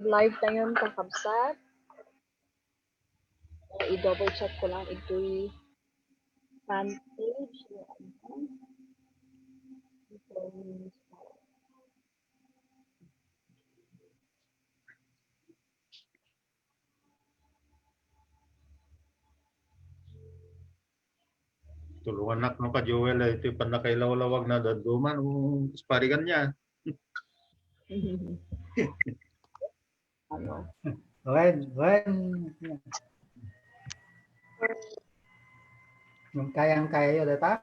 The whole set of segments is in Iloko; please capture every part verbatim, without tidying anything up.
Live tayo, kakabsat. I-double check ko lang ito'y fan page. Tulungannak no, ka Joel, ay iti pannakailawlawag na dadduma, no, isparigan niya. Ano? Wen, wen. Nung kayang-kaya yo, data?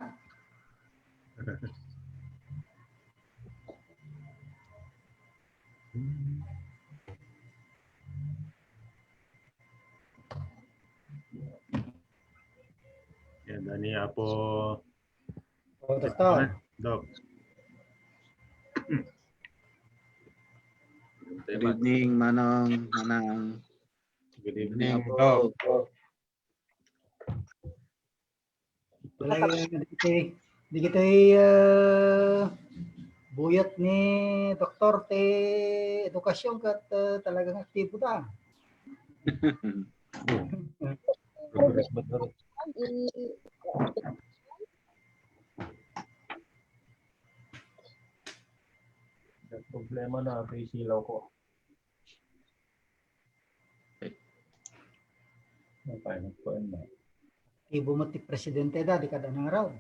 Yan, dani Apo. Oh, Doktor. Dok. Good evening, Manong, Manang. Good evening, Apo. Dok. Talaga, dagiti, dagiti, eh, buyat ni Doktor ti edukasyon ket, eh, talagang aktibo ta. Progress ba to? Problema na ito, isilaw ko. Aktibo met ti presidente da, di kada nangraw.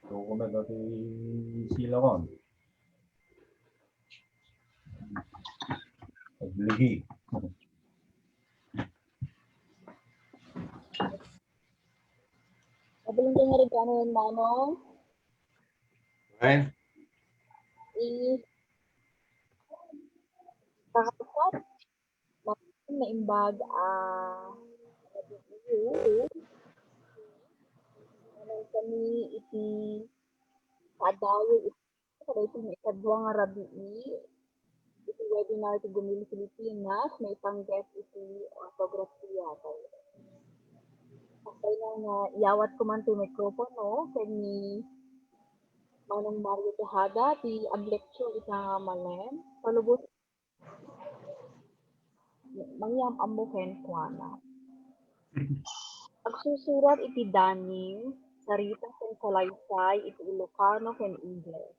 So, kung nagkati sila kon. Agligi. Mabalin ka nga regalo ng manong. Okay. I-, kakapsat, ma-, naimbag, ah, naimbag kami iti kaadayo iti kadaytoy nga ikadua nga rabii iti webinar ti Gumil Pilipinas, maipanggep iti ortografia. Kay, kasla nga iyawatko man ti mikropono ken ni Manong Mario Tejada ti ag-lecture ita nga manen. Palubos mangyam-ammo kenkuana. Agsusurat iti daniw, sarita ken salaysay iti Ilocano ken Ingles.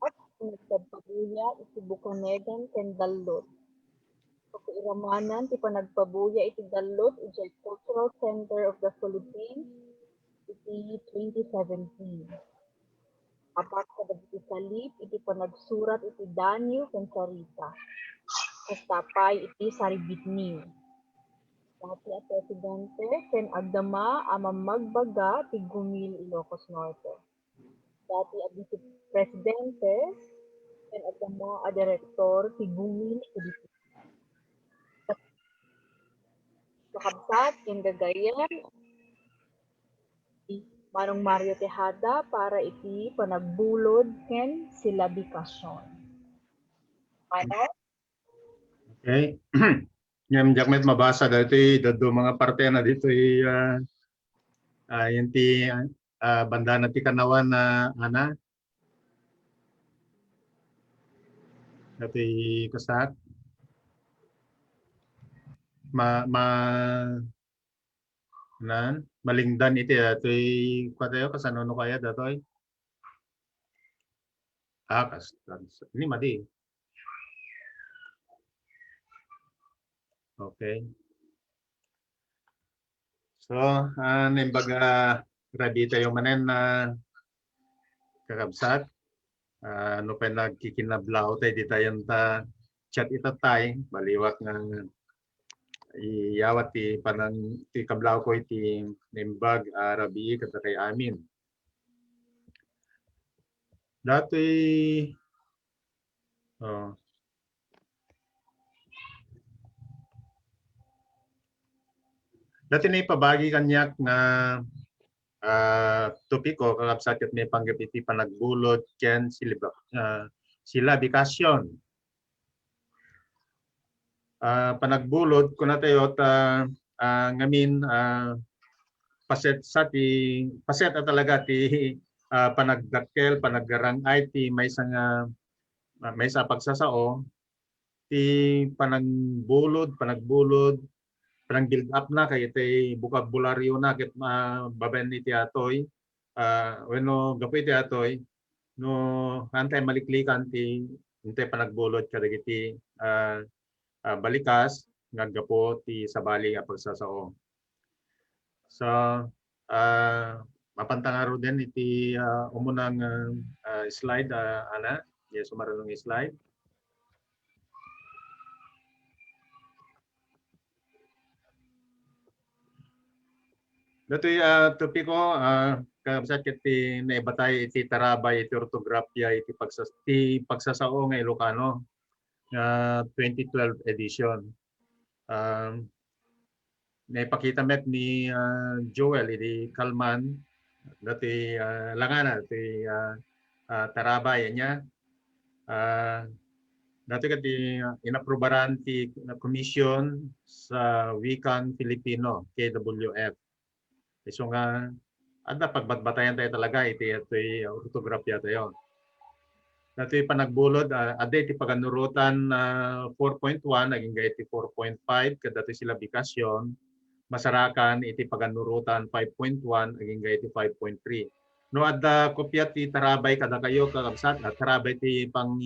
At nagpagpabuya iti bukanegan ken dallot. Pakiiramanan ti panagpabuya iti dallot idiay Cultural Center of the Philippines iti twenty seventeen. Apat kadagiti salip iti panagsurat iti daniw ken sarita. Kasta pay iti saribitniw. Dati a presidente ken agdama a mammagbaga ti Gumil Ilocos Norte. Dati a vice presidente ken agdama a direktor ti Gumil Pilipinas. Kakabsat ken gagayyem, Manong Mario Tejada para iti panagbulod ken silabikasyon. Ano? Okay. Ngem diak met mabasa daytoy dadduma nga parte na ditoy, ah, ah, iti, ah, bandana ti kanawan na, ana. Daytoy kasat. Ma-, ma-, Nan, malingdan iti datoy, kuan tayo, kasano no kaya datoy? Ah, kas-, kas-, ini madi. Okay. So, ah, naimbag a rabii tayo manen na kakabsat. Ah, no pay nagkikinablaw tay, ditayon ta chat ita tay, baliwak nga iyawat ti panang-, ti kablawko iti naimbag a rabii kadakay amin. Datoy, oh. Datoy naipabagi kaniak nga, ah, topiko, kakabsat, ket maipanggep iti panagbulod ken silibak-, ah, silabikasyon. Ah, panagbulod, kunatayo ta, ah, ngamin, ah, paset sa ti, paset a talaga ti, ah, panagdakkel, panaggarang-ay ti maysa nga, ah, maysa a pagsasao, ti panagbulod, panagbulod, panag-build up na, kay iti vocabulario na, ket, ah, babaen iti atoy, ah, wenno gapu iti atoy, no, antay maliklikan ti, intay panagbulod kadagiti, ah, ah, balikas nga aggapu ti sabali a pagsasao. So, ah, mapanta ngaruden iti, ah, umunang, ah, ah, slide, ah, Ana, yes, sumarunong slide. Datoy, ah, topiko, ah, kabsat, ket ti naibatay iti tarabay iti ortografia iti pagsas-, ti pagsasao nga Ilocano nga twenty twelve edition. Um, naipakita met ni, ah, Joel idi kalman datoy, ah, langana, datoy, ah, ah, tarabay ania. Ah, datoy ket ti, ah, inaprubaran ti Komisyon sa Wikang Filipino, K W F. Isu nga, adda pagbatbatayan tayo talaga iti, iti ortografia tayo. Datoy panagbulod, ah, adda iti pagannurotan, ah, four point one agingga iti four point five, ket datoy silabikasion, masarakan iti pagannurotan five point one agingga iti five point three. No adda kopia ti tarabay kadakayo, kakabsat, ah, tarabay ti pang-,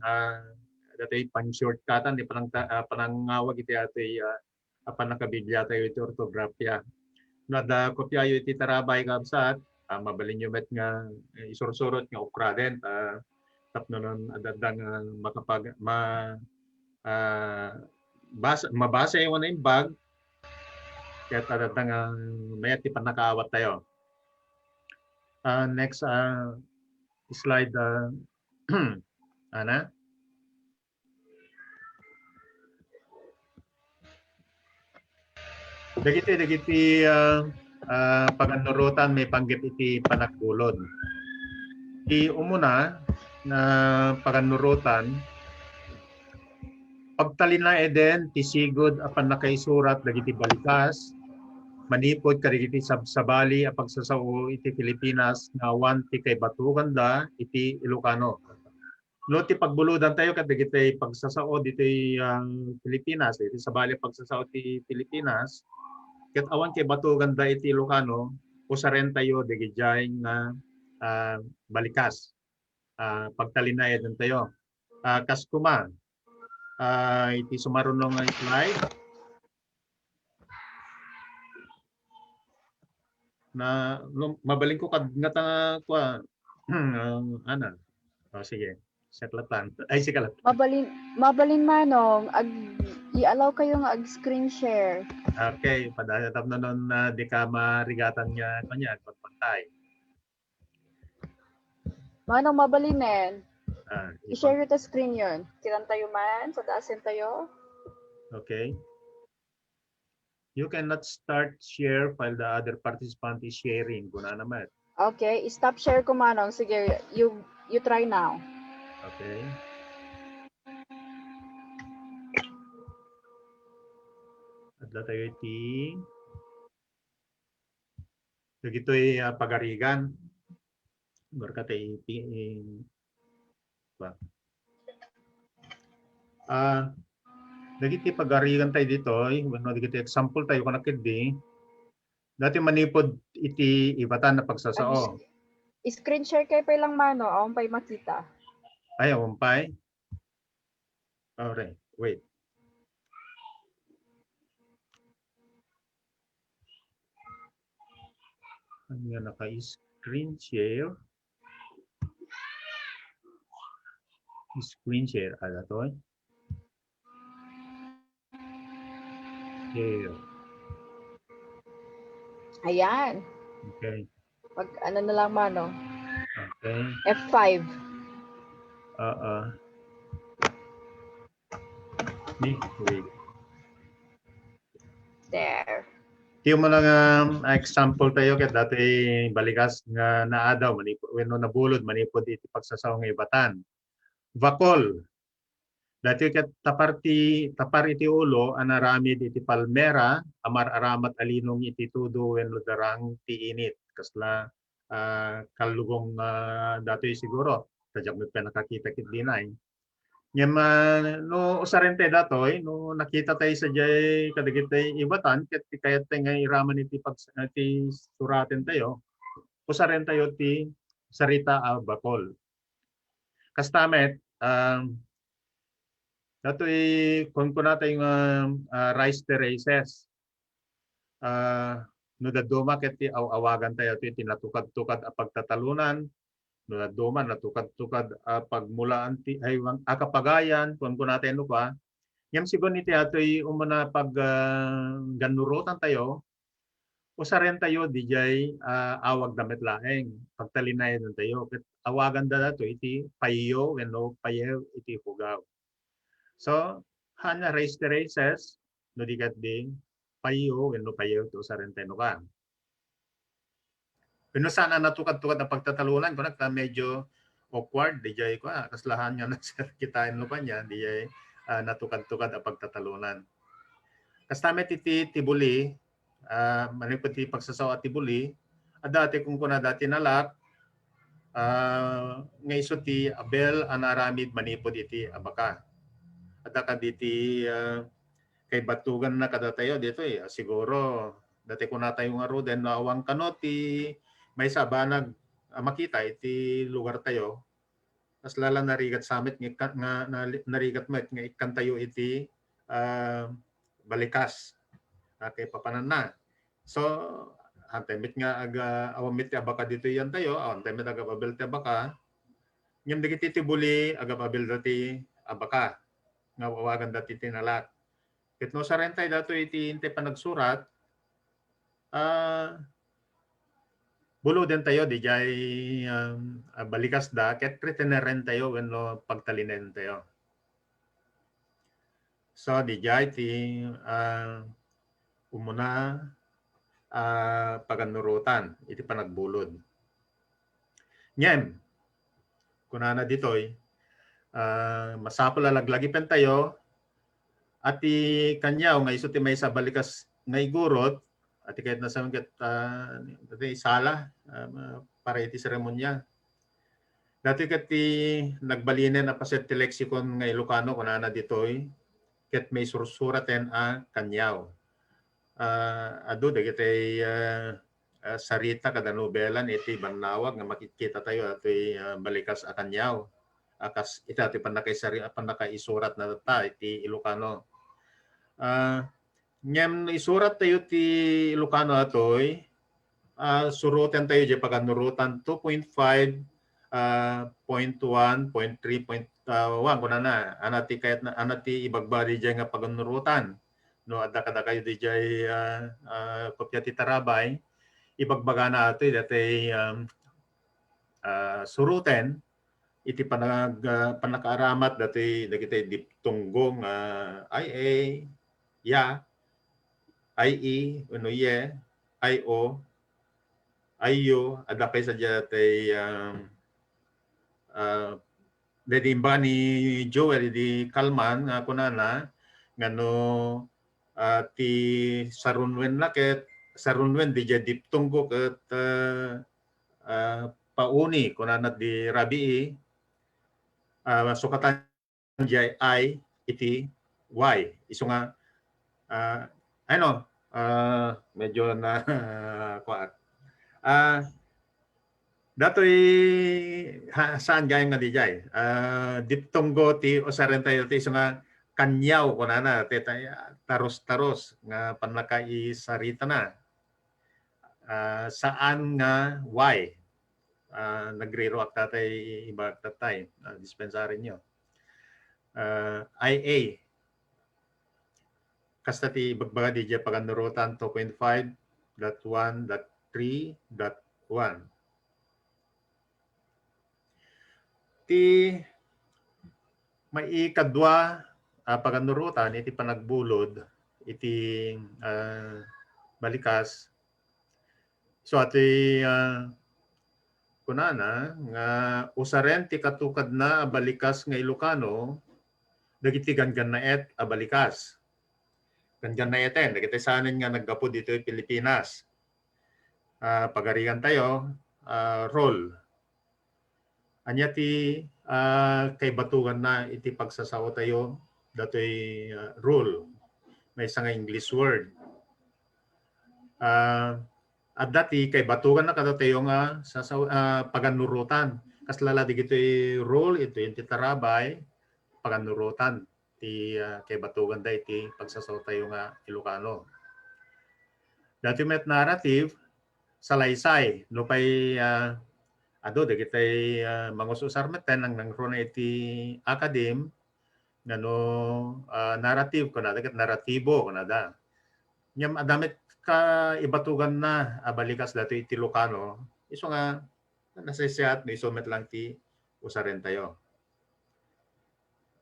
ah, datoy pang-shortcutan, ti panang-, ah, panangawag iti atoy, ah, a pannakabiblia tayo iti ortografia. No adda kopiayo iti tarabay, kabsat, ah, mabalinyo met nga, eh, isursurot nga ukraden, ah, tapno non adda nga makapag-, ma-, ah, basa, mabasa yung naimbag, ket adda nga mayat ti pannakaawat tayo. Ah, next, ah, slide, ah, Ana. Dagiti, dagiti, ah, ah, pagannurotan maipanggep iti panagbulod. Ti umuna nga pagannurotan, pagtalinaeden ti sigud a pannakaisurat dagiti balikas manipud kadagiti sabsabali a pagsasao iti Filipinas nga awan ti kaibatuganda iti Ilocano. No ti pagbulodan tayo ket dagiti pagsasao ditoy, ah, Pilipinas, iti sabali a pagsasao ti Pilipinas, ket awan kaibatuganda iti Ilocano, usaren tayo dagidiay nga, ah, balikas. Ah, pagtalinaeden tayo. Ah, kas kuma, ah, iti sumarunong nga slide. Na, no, mabalin ko kad-, ngata nga, kua, ah, Ana. O, sige. Siak latan. Ay, sika latan. Mabalin, mabalin, Manong, ag-, i-allow kayo nga ag-screen share. Okay, padaya tapno non, ah, di ka marigatan nga, kanya, pagpantay. Manong, mabalinen. Ah, I-share ipag- nyo ta screen yon. Kitan tayo man, sa taasen tayo. Okay. You cannot start share while the other participant is sharing. Kuna naman. Okay, stop share ko, Manong. Sige, you, you try now. Okay. Adla tayo iti dagitoy, ah, pagarigan. Barka tayo iti, eh, ba? Ah, dagiti pagarigan tayo ditoy, wenno dagiti example tayo, kuna ketdi, datoy manipud iti ibatan a pagsasao. Ag-, screen share kayo pay lang, Mano, awan pay makita. Ay, awan pay? Alright, wait. Ano nga naka-screen share? Screen share, ala to eh. Share. Ayan. Okay. Pag ano na lang, Mano? Okay. F five. Oo. Ni, wait. There. Ti umuna nga, ah, example tayo ket datoy balikas nga naadaw, manipud, wenno nabulod, manipud iti pagsasao nga ibatan. Bakol. Daytoy ket tapar ti, tapar iti ulo a naaramid iti palmera a mar-aramat a linong iti tudo wenno darang ti init. Kasla, ah, kallugong, ah, datoy siguro. Ta diak met pay nakakita ket dinay. Ngem, ah, no usarentayo datoy, no nakitatayo sadiay kadagiti ibatan, ket ti kayattayo nga iraman iti pag-, iti suratentayo, usarentayo ti sarita a bakol. Kasta met, um, datoy kunkunatayo nga, ah, rise to races. Ah, no dadduma ket ti aw-awagantayo ti, ti natukad-tukad a pagtatalunan, no dadduma natukad-tukad a pagmulaan ti, ay, a kapagayan, kunkunatayo no kua. Ngem sigun iti atoy umuna pag, ah, gannurotantayo, usarentayo didiay, ah, awagda met laeng, pagtalinaedantayo, ket awaganda datoy iti payo wenno payew iti hugaw. So, haan a raise the races, no di ket di payo wenno payew ti usarentayo no kua. Wenno saan a natukad-tukad a pagtatalunan, kunak ta medyo awkward, didiay kua, kasla haan nga nakitaen no kua, didiay, ah, natukad-tukad a pagtatalunan. Kasta met iti tibuli, ah, manipud ti pagsasao a tibuli, adda ti kunkunada ti nalak, ah, nga isu ti abel a naaramid manipud iti abaka. Adda kadi ti, ah, kaibatuganna kadatayo ditoy, ah, siguro, dati kunatayo ngaruden, no awan kano ti maysa a banag a makita iti lugartayo, kasla la narigat sa met nga ikka-, nga nali-, narigat met nga ikkantayo iti, ah, balikas a kaipapananna. So, haantay met nga aga-, awan met ti abaka ditoy iyantayo, awan tay met agab-abel ti abaka. Ngem dagiti tibuli, agab-abelda ti abaka nga awaganda ti tinalak. Ket no usarentayo datoy iti intay panagsurat, ah, bulodentayo didiay, um, ah, balikasda ket retenerentayo wenno pagtalinentayo. So, didiay ti, ah, umuna, ah, pagannurotan iti panagbulod. Ngem, kunana ditoy, ah, masapul a laglagipentayo a ti kaniaw nga isu ti maysa a balikas nga igurot, a ti kayatna sa ket, ah, iti sala, ah, para iti seremonia. Datoy ket ti nagbalinen a paset ti leksikon nga Ilocano, kunana ditoy, ket maisursuraten a kaniaw. Ah, adu dagiti, ah, ah, sarita kada nobela iti bannawag nga makitkitatayo datoy, ah, balikas a kaniaw. A kas ita ti pannakaisari-, pannakaisuratna ta iti Ilocano. Ah, ngem no isurattayo ti Ilocano datoy, ah, surotentayo diay pagannurotan two point five, ah, point one, point three, point, ah, one, kunana, ania ti kayatna, ania ti ibagbaga diay nga pagannurotan. No adda kadakayo diay, ah, ah, kopia ti tarabay, ibagbagana datoy datoy, um, ah, suroten iti panag-, ah, pannakaaramat datoy dagiti diptongo nga I A, ya, I E, wenno ye, I O, I U, adda pay sadiay datoy, um, ah, daydi imbaga ni Joel idi kalman nga kunana nga no, ah, ti sarunwenna ket sarunwen diay diptongo ket, ah, ah, pauni, kunana di Rabii, ah, sukatan diay I iti Y. Isu nga, ah, ano, ah, medyo na, kuan. Ah, datoy, ha, saan gayam nga diay? Ah, diptongo ti usarentayo ti isu nga kaniaw, kunana, ti ta-, tarus-tarus nga pannakaisaritana. Ah, saan nga Y. Ah, nagriruak tatay, ibagak tatay, ah, dispensarinyo. Ah, I A. Kasta ti ibagbaga diay pagannurotan two point five dot one dot three dot one. Ti maikadua a pagannurotan iti panagbulod iti, ah, balikas. So, ati, ah, kunana nga usaren ti katukadna a balikas nga Ilocano dagiti ganggannaet a balikas. Ganggannaeten, dagiti saanen nga naggapu ditoy Pilipinas. Ah, pagarigan tayo, ah, rule. Ania ti, ah, kaibatuganna iti pagsasao tayo datoy, ah, rule? Maysa nga English word. Ah, adda ti kaibatuganna kadatayo nga sasaw-, ah, pagannurotan. Kasla la dagitoy rule, ito yung titarabay, pagannurotan ti, ah, kaibatuganda iti pagsasao tayo nga Ilocano. Dati met narrative, salaysay. No pay, ah, adu, dagitay, ah, mangus-usar met, nang nangruna iti academe, nga no, ah, narrative, kunada, ket narratibo, kunada. Ngem adda met kaibatuganna a balikas datoy iti Ilocano, isu nga nasaysayaat no isu met lang ti usaren tayo.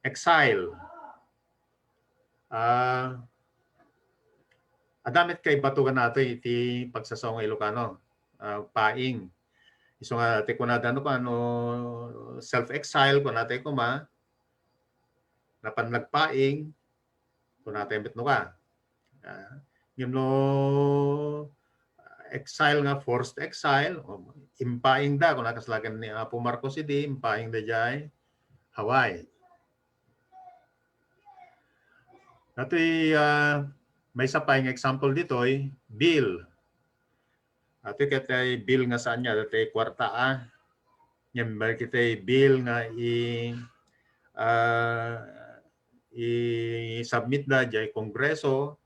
Exile. Ah, adda met kaibatugan nato iti pagsasao nga Ilocano. Ah, paing. Isu nga ti kunada no, ano, self-exile, kunada kuma, napan nagpaing, kunada met no ka. Ah, ngem no exile nga, forced exile, o, impaing da, kuna kasla ken ni Apo Marcos idi, impaing da jay Hawaii. Datoy, ah, maysa pay nga example ditoy, bill. Datoy ket ay bill nga saan nga, datoy kuarta, ah. Ngem balik iti bill nga i, ah, i-submit da jay Kongreso,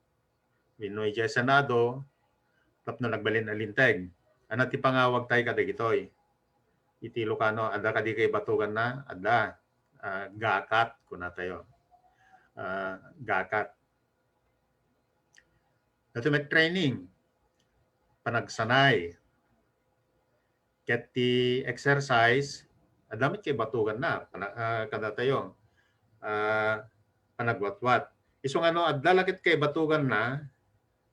wenno jay Senado, tapno nagbalin a linteg. Ania ti pangawag tayo kadagitoy? Iti Ilocano, adda kadi kaibatuganna? Adda. Ah, gakat, kuna tayo. Ah, gakat. Datoy met training, panagsanay. Ket ti exercise, adda met kaibatuganna, pana-, ah, kadatayo, ah, panagwatwat. Isu nga no, adda la ket kaibatuganna,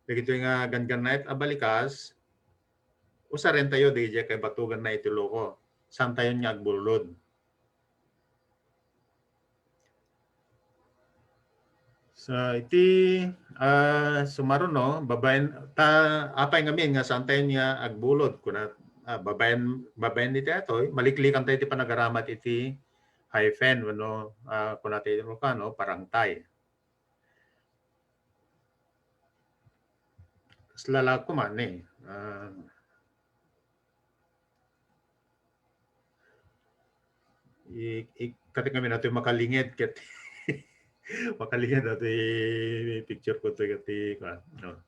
dagitoy nga ganggannaet a balikas, usaren tayo, dagitoy kaibatuganna iti Iloco. Saan tayo nga agbulod? So, iti, ah, sumaruno, babaen, ta, apay ngamin nga saan tayo nga agbulod, kuna, ah, babaen, babaen iti atoy, maliklikan tayo iti panagaramat iti hyphen, wenno, ah, kuna tayo Ilocano, parangtay. Kasla la koma ni, ah, i, i, kati kami nato makalinged ket makalinged nato i picture ko to ket, no.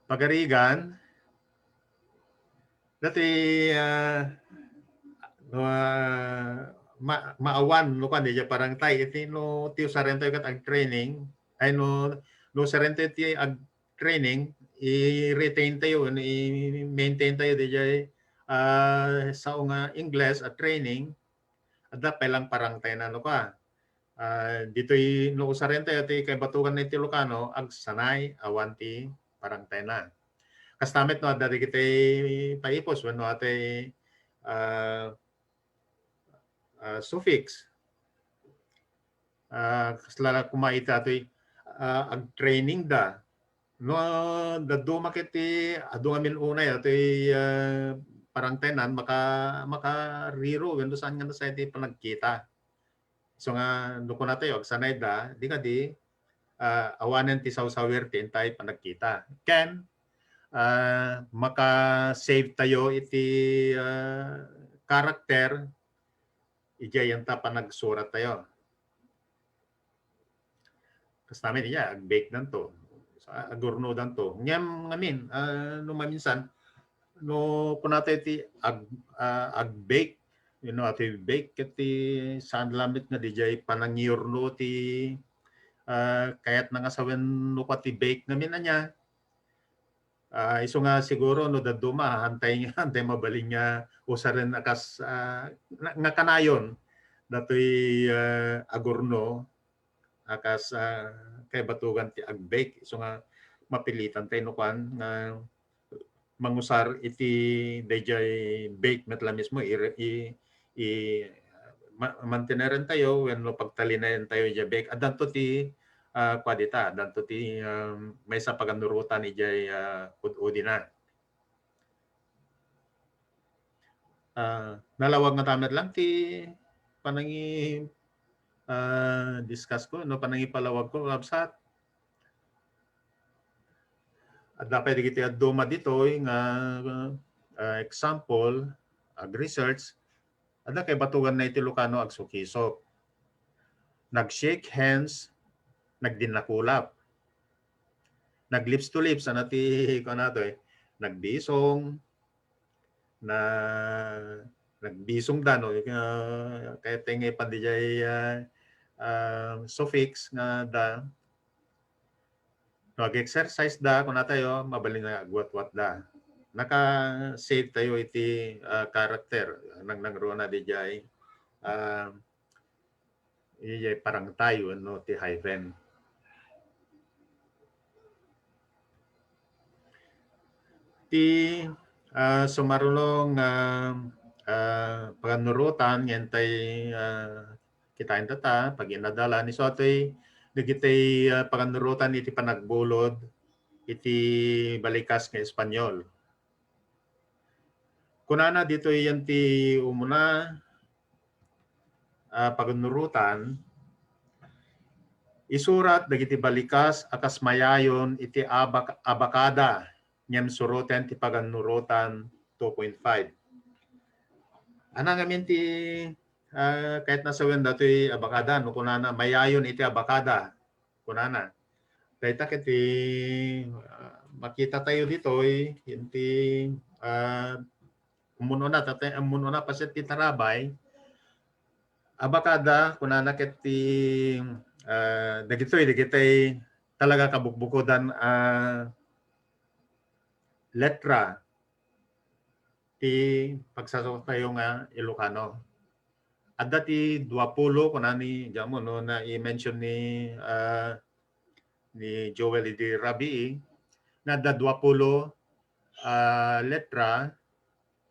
Pagarigan, dati, ah, no, ah, ma-, maawan, no, kuan, di parangtay, iti, no, ti usaren tayo ket ag-training, ay, no, no, usaren tayo ti ag-training, i-retain tayo, i-maintain tayo, di jay, ah, sao nga Ingles a training, adda pay lang parangtay na, no, ka. Ah, ditoy no usaren tayo ti kaibatugan na iti Ilocano, agsanay awan ti parangtayna. Kasta met no adda dagiti paipos wenno atay, ah, ah, suffix. Ah, kasla la koma ita atoy, ah, agtraining da. No, dadduma ket ti adu ngamin unay atoy, ah, parangtaynan, maka-, makariro wenno saan nga nasaya ti panagkita. So nga, no kunatayo, agsanay da, di kadi, ah, awanen ti sawsawir ti intay panagkita. Ken, ah, maka-save tayo iti, ah, character, idiay anta panagsurat tayo. Kasta met, iya, ag-bake danto. Sa-, agurno danto. Ngem ngamin, ah, no maminsan, no kunatayo ti ag-, ah, ag-bake, you know, ati bake, ket ti saan lamet nga di jay panangiurno ti, ah, kayat na nga sawen no kua ti bake ngamin ania. Ah, isu nga siguro no dadduma, antay, antay mabalin nga usaren a kas, ah, nga, nga kanayon datoy, ah, agurno a kas, ah, kaibatugan ti ag-bake. Isu nga mapilitan tayo no kuan nga mangusar iti dayjay bake met la mismo i, i, i, ma-, manteneren tayo wenno pagtalinayan tayo idiay bake. Addanto ti, ah, kua dita, addanto ti, um, maysa pagannurotan idiay, ah, ud-udina. Ah, nalawag nga tamet lang ti panangi-, ah, discuss ko, no, panangipalawag ko, kabsat. Adda pay dagiti adduma ditoy nga, ah, example, ag-research, adda kay batuganna iti Ilocano agsukisok. Nag-shake hands, nagdinnakulap. Nag-lips to lips, ano ti, kuan nato eh, nagbisong, na, nagbisong da, no? Ah, kaya tayo nga ipan dijay, ah, ah, suffix nga da, no, ag-exercise da, kuna tayo, mabalin nga agwatwat da. Naka-save tayo iti, ah, character. Nang nangruna dijay, ah, ijay parang tayo, no, ti hyphen. Ti, ah, sumaruno nga, ah, pagannurotan, ngem tay, ah, kitaen ta ta, pag inadalan, isu atoy dagiti, ah, pagannurotan iti panagbulod iti balikas nga Espanyol. Kunana ditoy yan ti umuna, ah, pagannurotan, isurat dagiti balikas a kas mayayon iti abak-, abakada, ngem suroten ti pagannurotan two point five. Ana ngamin ti, ah, kayat nasawen datoy abakada, no kunana, mayayon iti abakada, kunana. Dayta ket ti, ah, makita tayo ditoy, iti, ah, ummun-una, tat-, ummun-una paset ti tarabay, abakada, kunana ket ti, ah, dagitoy, dagitoy talaga kabukbukodan a letra ti pagsasao tayo nga Ilocano. Adda ti duapulo, kuna ni Jamo, no, na i-mention ni, ah, ni Joel idi rabii, na adda duapulo, ah, letra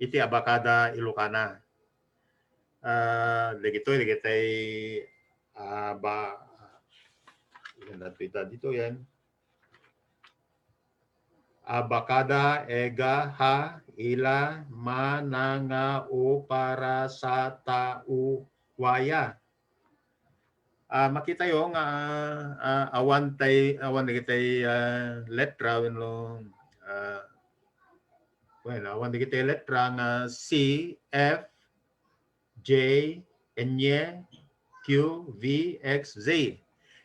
iti abakada Ilocana. Ah, dagitoy, dagitay, ah, ba, yan, dito, dito, yan. Abakada, ega, ha, ila, ma, na, nga, o, para, sa, ta, u, waya. Ah, makitayo nga, ah, awan tay, awan dagitay, ah, letra wenno, ah, well, awan dagitay letra nga C, F, J, N, Q, V, X, Z.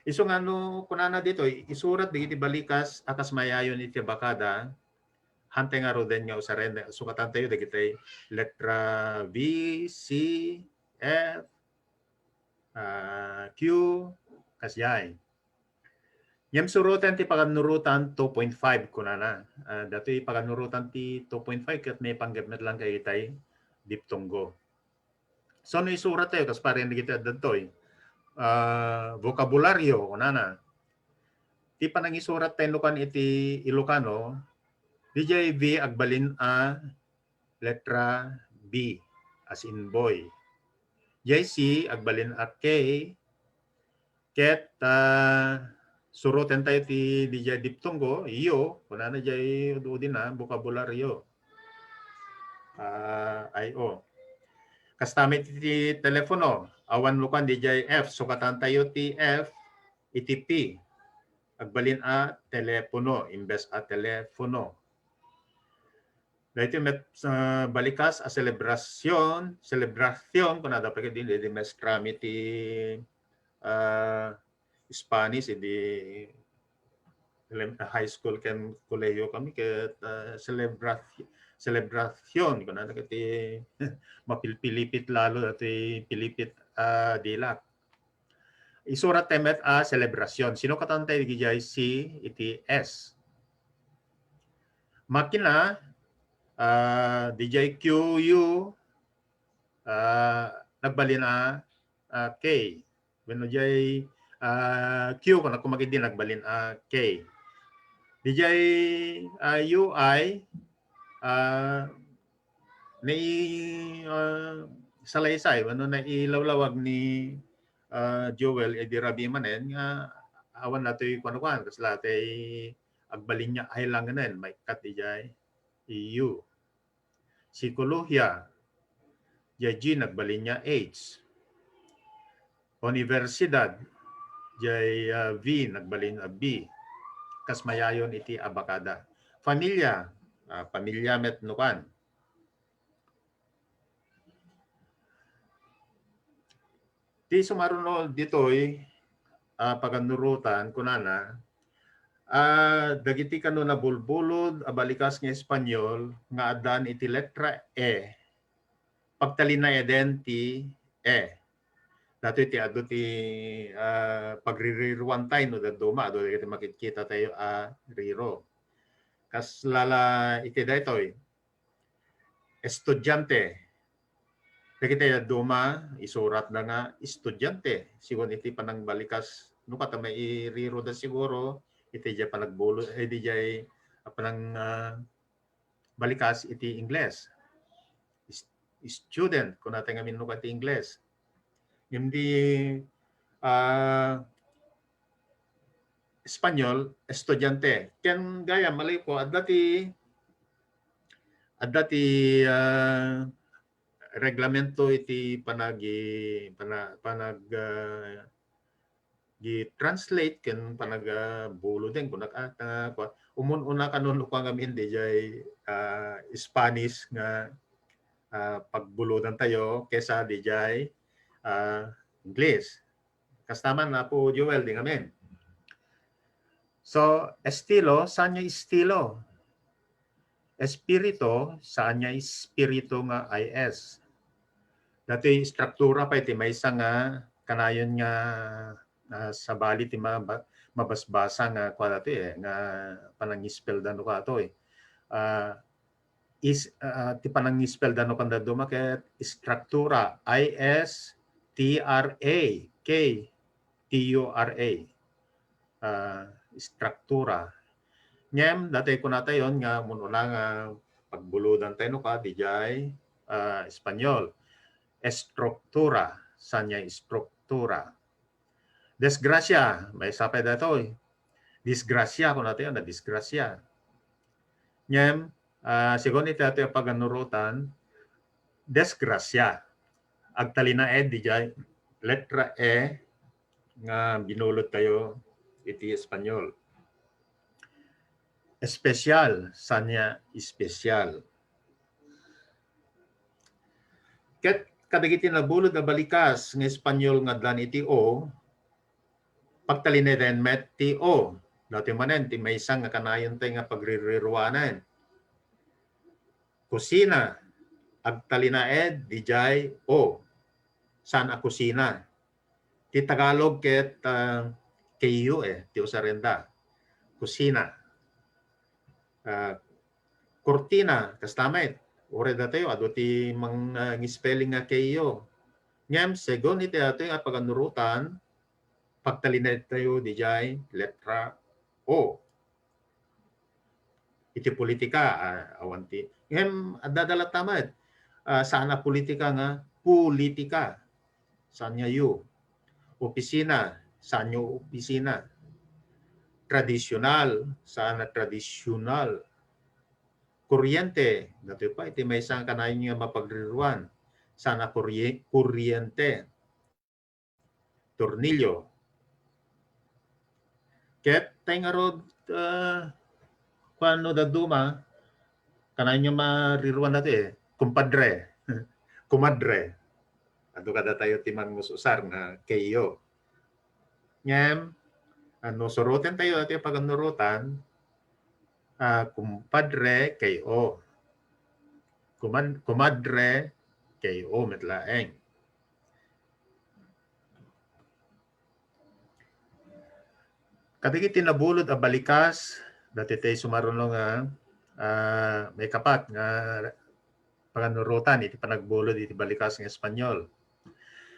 Isu nga no kunana ditoy, isurat dagiti balikas a kas mayayon iti abakada, hantay ngaruden nga usaren, sukatantayo dagitay letra V, C, F, ah, Q, kasdiay. Ngem suroten ti pagannurotan two point five kunana. Ah, datoy pagannurotan ti two point five ket maipanggep met lang kay itay diptongo. So, no isurat tayo, kas paren dagiti adda ditoy, ah, vocabulario, kunana. Ti panangisurat tayo nukan iti Ilocano, dijay V agbalin a letra B, as in boy. Dijay C, agbalin a K, ket, ah, suroten tayo ti dijay diptongo, yo, kunana dijay ud-udina, vocabulario. Ah, I O. Kasta met iti telepono, awan nukan dijay F, sukatan tayo ti F iti P. Agbalin a telepono, imbes a telepono. Daytoy met, ah, balikas a selebrasyon, selebrasyon, kunada pay ket di, di mestra mi ti, ah, Spanish, idi elem-, high school ken kolehiyo kami ket, ah, selebra-, selebrasyon, kunada ket ti mapilpilipit lalo dati pilipit, ah, dilak. Isurat tayo met a selebrasyon. Sinukatan tayo dijay C iti S. Makina, ah, dijay Q U, ah, nagbalin a, ah, K. Wenno dijay, ah, Q, kung ako magidi, nagbalin a K. Dijay, ah, U I, ah, ni, ah, salaysay, wenno nailawlawag ni, ah, Joel, eh, di rabii manen nga awan datoy kuan-kuan, kasla tay agbalinyaay lang nen, maikkat idiay U. Psikolohiya, diay G nagbalinyaay H. Unibersidad, diay, ah, V nagbalinyaay B. Kas mayayon iti abakada. Familia, ah, pamilya met no kuan. Ti sumaruno ditoy, ah, pagannurotan, kunana, ah, dagiti kano nabulbulod a balikas nga Espanyol nga addaan iti letra E, pagtalinaeden ti E. Datoy ti adu ti, ah, pagririruantay no dadduma, adu dagiti makitkita tayo a riro. Kas lala iti daytoy, estudiante. Dagiti dadduma, isuratda nga estudiante. Sigun iti panangbalikas, no kata mairiroda siguro, iti diay panagbulo, eh, di diay, ah, panang, ah, balikas iti Ingles. Is-, student, kunata ngamin no iti Ingles. Ngem di, ah, Espanyol, estudiante. Ken gayam, malay ko, adda ti, adda ti, ah, reglamento iti panagi-, pana-, panag-, ah, gi-translate ken panagabuloden, kunak, ah, ta, kua-, umun-una kano no kua ngamin diay, ah, Spanish nga, ah, pagbulodantayo kesa diay, ah, English. Kasta man, Apo Joel, di ngamin. So, estilo, saan nga estilo? Espiritu, saan nga espiritu nga I S? Datoy struktura pay ti maysa nga kanayon nga, ah, sabali ti maba-, mabasbasa nga kua datoy, eh, nga panangispelda no kato, eh. Ah, is, ah, ti panangispelda no kanda duma ket struktura, I S T R A K T U R A. Ah, struktura. Ngem, datoy kunatayon nga, mun-una nga pagbulodantayo no ka, diay, ah, Espanyol. Estruktura, saan nga estruktura. Desgracia, maysa pay datoy. Disgracia, kunatayo, nadisgrasia. Ngem, ah, sigun iti datoy a paganurotan, desgracia. Agtalinaed diay letra E nga binulodtayo iti Espanyol. Espesial, saan nga espesial. Ket kadagiti nabulod a balikas nga Espanyol nga addaan iti O, pagtalinaeden met ti O. Datoy manen, ti maysa nga kanayontayo nga pagririruanen. Kusina, agtalinaed diay O. Saan a kusina? Ti Tagalog ket, ah, K U, eh, ti usarenda. Kusina. Ah, kurtina, kasta met. Uray datayo, adu ti mang-, ah, ngispelling nga K U. Ngem, segun iti datoy a paganurotan, pagtalinaedtayo diay letra O. Iti politika, ah, awan ti, ngem adda latta met. Ah, saan a politika nga pulitika. Saan nga U? Opisina, saan nga opisina. Tradisyonal, saan a tradisyonal. Kuryente, datoy pay ti maysa nga kanayon nga mapagriruan. Saan a kurye-, kuryente. Tornilyo. Ket tay ngarud, ah, kuan no dadduma, kanayon nga mariruan datoy, eh, kumpadre. Kumadre. Adu kadatayo ti mangus-usar nga K U. Ngem, ah, no surotentayo datoy a paganurotan, ah, kumpadre K U. Kuman-, kumadre K U met laeng. Kadagiti nabulod a balikas, datoy tay sumaruno nga, ah, maikapat nga paganurotan iti panagbulod iti balikas nga Espanyol.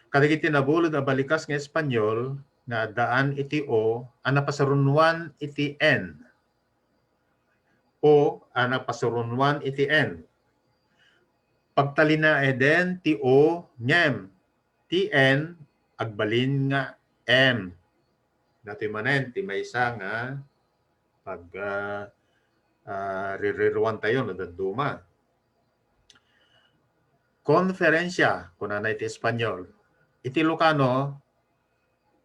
Kadagiti nabulod a balikas nga Espanyol nga addaan iti O a napasarunoan iti N. O a napasarunoan iti N. Pagtalinaeden ti O ngem ti N agbalin nga M. Datoy manen ti maysa nga pag, ah, ah, ririruantayo no dadduma. Konferensya, kunana iti Espanyol. Iti Ilocano,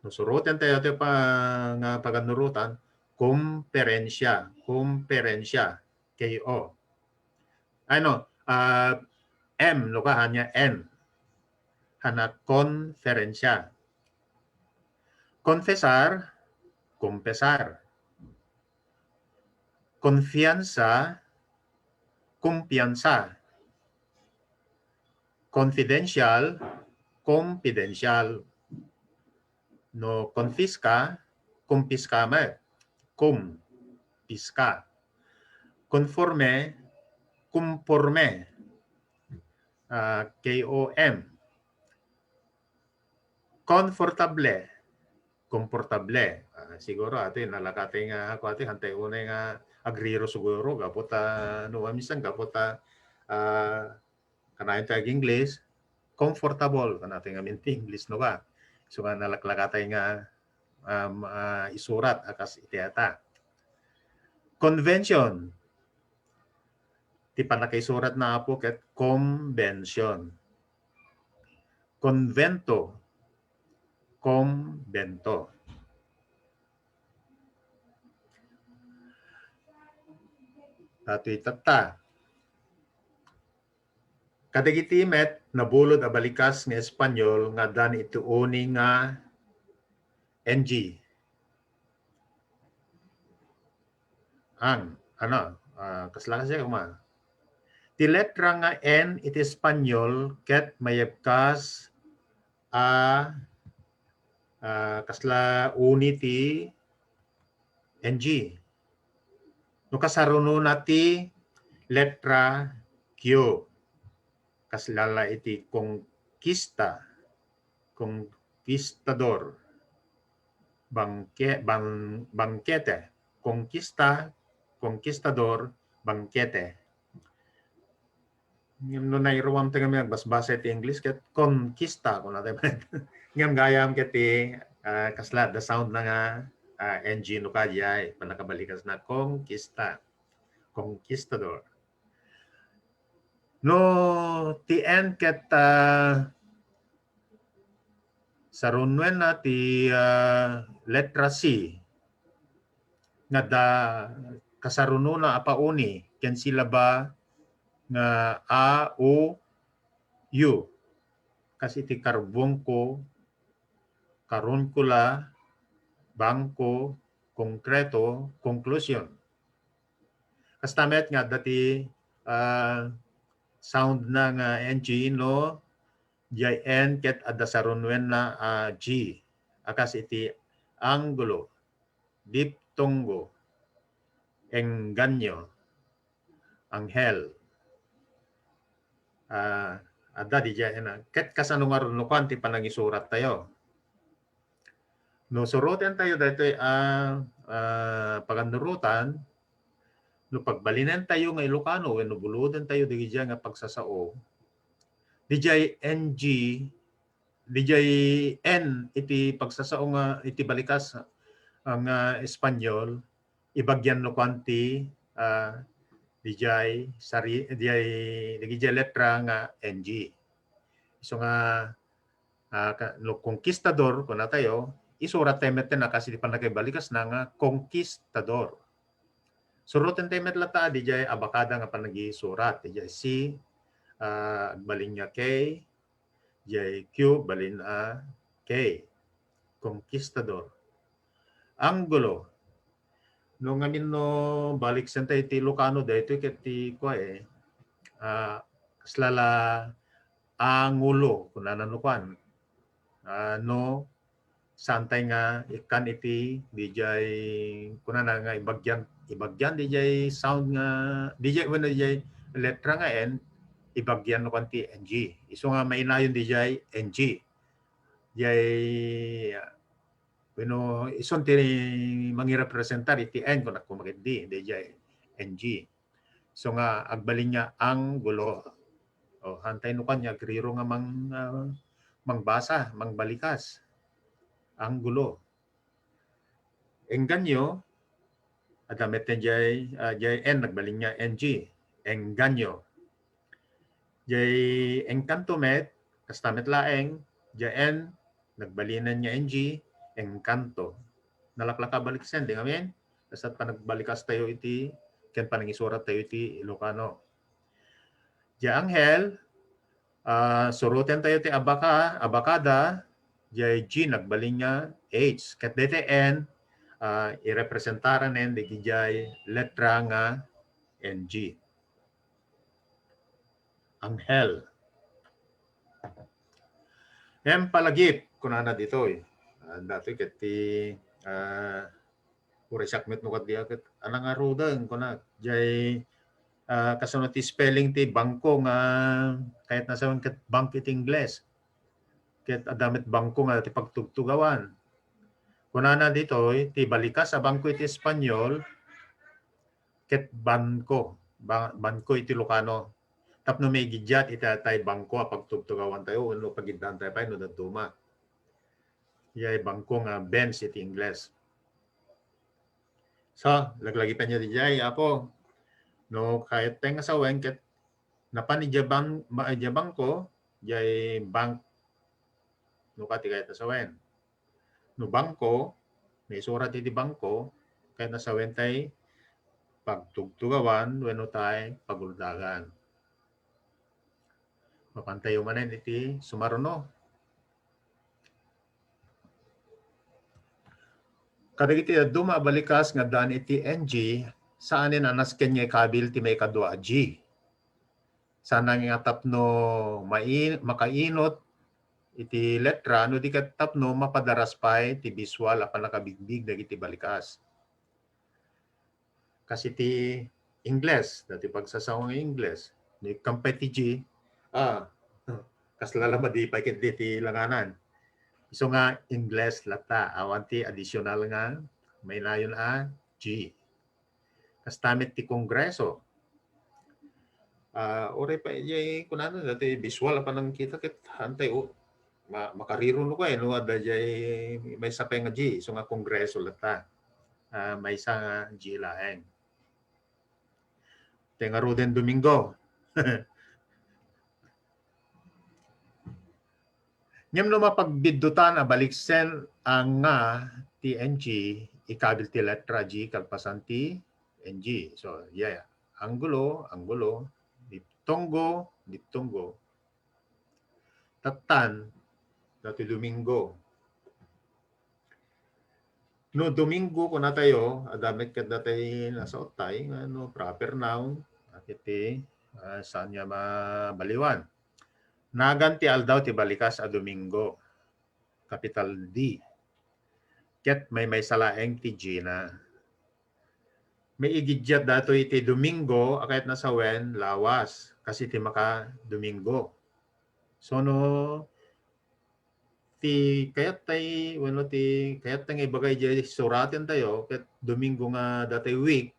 no surotentayo ti pa-, nga pagannurotan, komperensya, komperensya, K O. Ano, ah, M, no ka, ania N. Ania konferensya. Konfesar, kumpesar. Konfiansa, kumpiyansa. Confidential, kumpidensyal. No konfiska, kumpiska met. Kumpiska. Konforme, kumporme. Ah, K O M. Konfortable, komportable. Ah, siguro, ati, nalakatay nga ako, ati, hantay unay nga agriro siguro, gapu ta, no, minsan gapu ta, ah, kanayon ti ag-English, comfortable, kanatay nga minti English, no ba? So nga, nalaklakatay nga, um, ah, isurat, a kas iti ata. Convention, ti pannakaisurat na apo ket convention. Convento, kumbento. Datoy tatta. Kadagiti met nabulod a balikas nga Espanyol nga addan iti uni nga N G. Ang, ano, ah, kasla kasi, uma. Ti letra nga N iti Espanyol ket mayebkas a, ah, kasla uni ti N G. No kasarunona ti letra Q, kasla la iti konkista, konkistador, bangke-, bang-, bangkete, konkista, konkistador, bangkete. Ngem no nairuam ti kami agbasbasa iti English, ket konkista, kunana tayo. Ngem gayam ket ti, ah, kasla, the sound na nga, ah, N G no kadiay, pannakabalikas na konkista, konkistador. No, ti N ket, ah, sarunuen na ti, ah, letra C, nga adda kasarunona a pauni ken silaba nga A, O, U. Kas iti karbonko, karunkula, bangko, konkreto, konklusion. Kasta met nga adda ti, ah, sound na nga N G no, diay N ket adda sarunuenna a G, a kas iti anggulo, diptongo, engganyo, anghel. Ah, adda didiay N. Ket kasano ngarud no kuan ti panangisurattayo? No surotentayo daytoy a, ah, pagannurotan, no pagbalinentayo nga Ilocano wenno bulodentayo didiay nga pagsasao, didiay N G, didiay N iti pagsasao nga iti balikas, ah, nga Espanyol, ibagyan no kuan ti, ah, didiay sari-, didiay, didiay letra nga N G. Isu nga, ah, ka-, no konkistador, kunatayo, isurat tayo met a kas iti pannakaibalikas na nga konkistador. Suroten tayo met latta, didiay abakada nga panagisurat, didiay C, ah, agbalin nga K, didiay Q, balin a K. Konkistador. Anggulo. No ngamin no baliksen tayo iti Ilocano, daytoy ket ti kua, eh, ah, kasla la angulo, kunana no kuan. Ah, no, saan tayo nga ikkan iti didiay, kunana nga ibagyan, ibagyan didiay sound nga, didiay, wenno didiay letra nga N, ibagyan no kuan ti N G. Isu nga mainayon didiay N G. Diay, ah, wenno isun ti mangirepresentar iti N, kun agkumakit di, didiay N G. So nga, agbalin nga anggulo. O, hantay no kanya, agriro nga mang, ah, mangbasa, mangbalikas. Anggulo. Engganyo, adda met jay, ah, jay N, nagbalin nga N G. Engganyo. Jay engkanto met, kasta met laeng, jay N, nagbalinen nga N G, engkanto. Nalaklaka baliksen, di ngamin? Basta panagbalikas tayo iti, ken panangisurat tayo iti Ilocano. Jay anghel, ah, suroten tayo ti abaka, abakada, jay G nagbalin nga H. Ket daytoy N, ah, irepresentaranen dagijay letra nga N G. Anghel. Ngem palagip, kunana ditoy. Ah, datoy ket ti, ah, uray siak met no ket dia ket, anang aruden, kuna. Jay, ah, kasano ti spelling ti bangko nga kayatna sawen ket bank iti Ingles. Ket adda met bangko nga ti pagtugtugawan. Kunana ditoy, ti balikas a bangko iti Espanyol, ket banko, ba-, banko iti Ilocano. Tapno maigiddiat iti tay bangko a pagtugtugawan tayo, wenno pagiddaantayo pay no dadduma. Jay bangko nga Benz iti Ingles. So, laglagipenyo diay, Apo. No, kayat tayo nga sawen, ket napan ijay bang-, ba-, ijay bangko, jay bank, no, kayat ta sawen. No bangko, naisurat iti bangko, kayatna sawen tay pagtugtugawan wenno tay paguldagan. Mapantayo manen iti sumaruno. Kadagiti dadduma a balikas nga addaan iti N G, saanen a nasken nga ikabil ti maikadua a G. Saan nga tapno mai-, makainot iti letra no di ket tapno mapadaras pay ti bisual a pannakabigbig dagiti balikas. Kas iti Ingles, dati pagsasawa nga Ingles, no ikkan pay ti G, ah, kasla la madi pay ket diti langanan. Isu nga Ingles latta, awan ti additional nga mainayon a G. Kasta met ti Kongreso. Ah, uray pay jay kunana, dati bisual a panangkita ket hantay, o, ma-, makariron no kay, no, adda jay maysa pay nga G, isu nga Kongreso latta. Ah, maysa nga G laeng. Ti ngaruden Domingo. Ngem no mapagbiddutan a baliksen a nga ti N G, ikabil ti letra G kalpasan ti N G. So, yeah, yeah. Anggulo, anggulo, diptongo, diptongo. Tattan, dati Domingo. No Domingo, kunatayo, adda met ket dati nasaottay, nga no proper noun, ket ti, ah, saan nga mabaliwan. Nagan ti aldaw ti balikas a Domingo, capital D. Ket maymaysa laeng ti G na. Maigiddiat datoy iti Domingo a kayatna sawen lawas, kas iti maka-Domingo. So, no, ti kayat tay, wenno ti kayat tay nga ibaga idiay suraten tayo, ket Domingo nga dati week,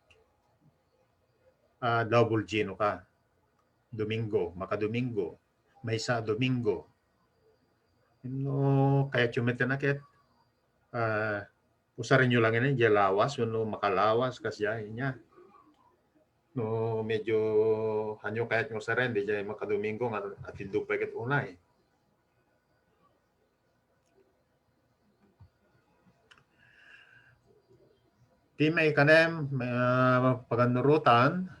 ah, double G no ka. Domingo, maka-Domingo, maysa a Domingo. No, kayatyo met nga ket, ah, usarenyo lang ini, diay lawas, wenno makalawas, kas diay, nia. No, medyo hanyo kayat nga usaren, diay maka-Domingo nga atindog pay ket unay. Ti maikanem, ah, pagannurotan,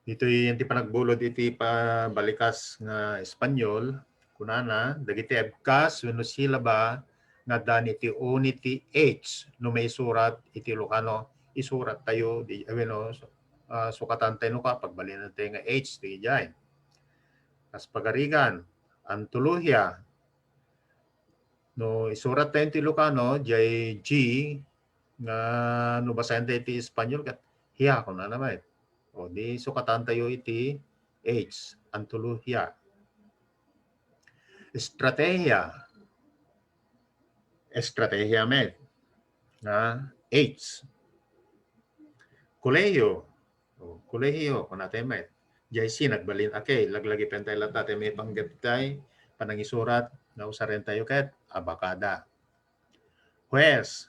ditoy ti panagbulod iti pabalikas nga Espanyol, kunana, dagiti ebkas wenno silaba nga addan iti uni ti H no maisurat iti Ilocano, isurat tayo, di, wenno, ah, sukatan tayo no ka, pagbalinen tayo nga H, diay. Kas pagarigan, antolohiya. No isurat tayo ti Ilocano, diay G, nga no basaen tayo ti Espanyol, ket hiya, kunana met. O, di sukatan tayo iti H, antolohiya. Estratehiya. Estratehiya met. Nga H. Kolehiyo. O, kolehiyo, kunatayo met. Diay C, nagbalin, okay, laglagipen tayo latta, tay maipanggep tay panangisurat nga usaren tayo ket abakada. Huwes.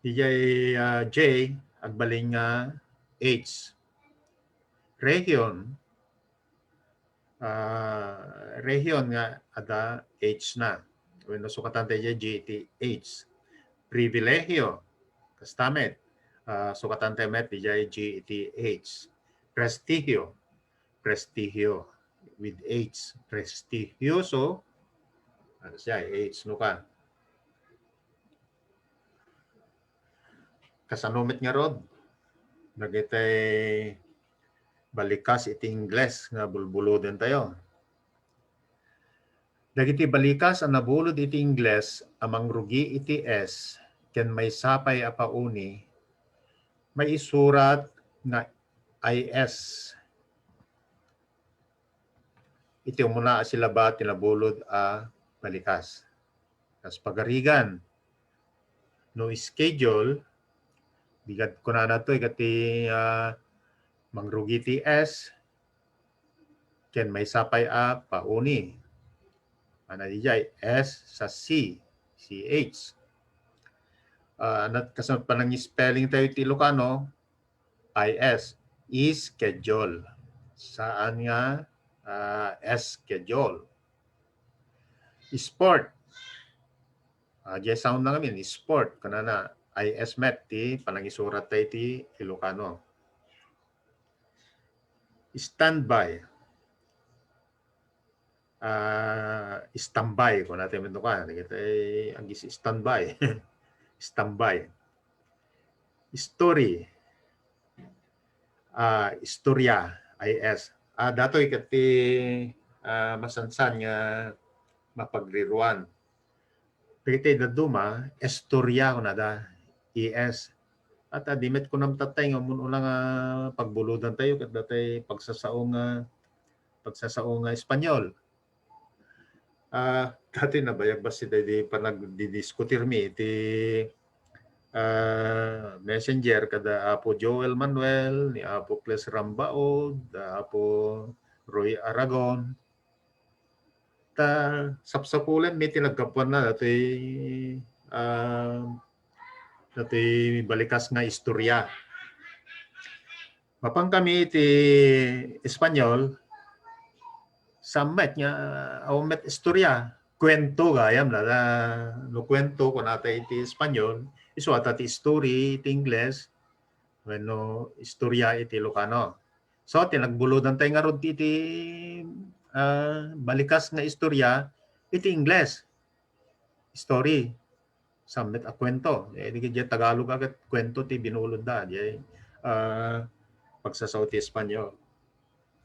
Diay, ah, J, agbalin nga H. Region. Ah, region nga adda H na. Wenno sukatan tayo diay G iti H. Pribilehiyo. Kasta met. Ah, sukatan tayo met diay G iti H. Prestigio. Prestigio. With H. Prestigioso. Ano siya? H no ka. Kasano met ngarud dagiti balikas iti Ingles nga bulbuloden tayo? Dagiti balikas a nabulod iti Ingles a mangrugi iti S ken maysa pay a pauni, maisurat nga I S. Iti umuna a silaba ti nabulod a balikas. Kas pagarigan, no schedule, di gad kunana to, ikati, ah, mangrugi ti S, ken maysa pay a pauni. Ana diay S sa C, C H. Ah, nat-, kasunod panang-spelling tayo iti Ilocano, I S, schedule. Saan nga, ah, schedule. Sport. Ah, diay sound na ngamin, sport. Kunana, I S met ti panangisurat tayo iti Ilocano. Standby. Ah, standby, kung natin ito ka, nakita, eh, ang is-, standby. Standby. Story. Ah, istorya, I S. Ah, datoy ket ti, ah, masansan nga mapagriruan. Dagiti dadduma, istorya kunada, I S. At, ah, di met kunam tatay nga umuna nga pagbulodan tayo ket datay pagsasao nga, pagsasao nga Espanyol. Ah, dati nabayag basta di panagdidiskutirmi iti, ah, messenger kada Apo Joel Manuel, ni Apo Cles Rambaud, Apo Roy Aragon. Ta sapsapulenmi ti naggapuanna datoy, ah, datoy balikas nga istorya. Mapan kami iti Espanyol, saan met nga, awan met istorya. Kuento gayam la, la, no kuento kunata iti Espanyol, isu ata ti story iti Ingles, wenno istorya iti Ilocano. So, ti nagbulodan tayo ngarud iti, ah, balikas nga istorya iti Ingles. Story. Saan met a kuento. Eh, di, diay Tagalog a ket kuento ti binulodda. Diay, ah, pagsasao ti Espanyol.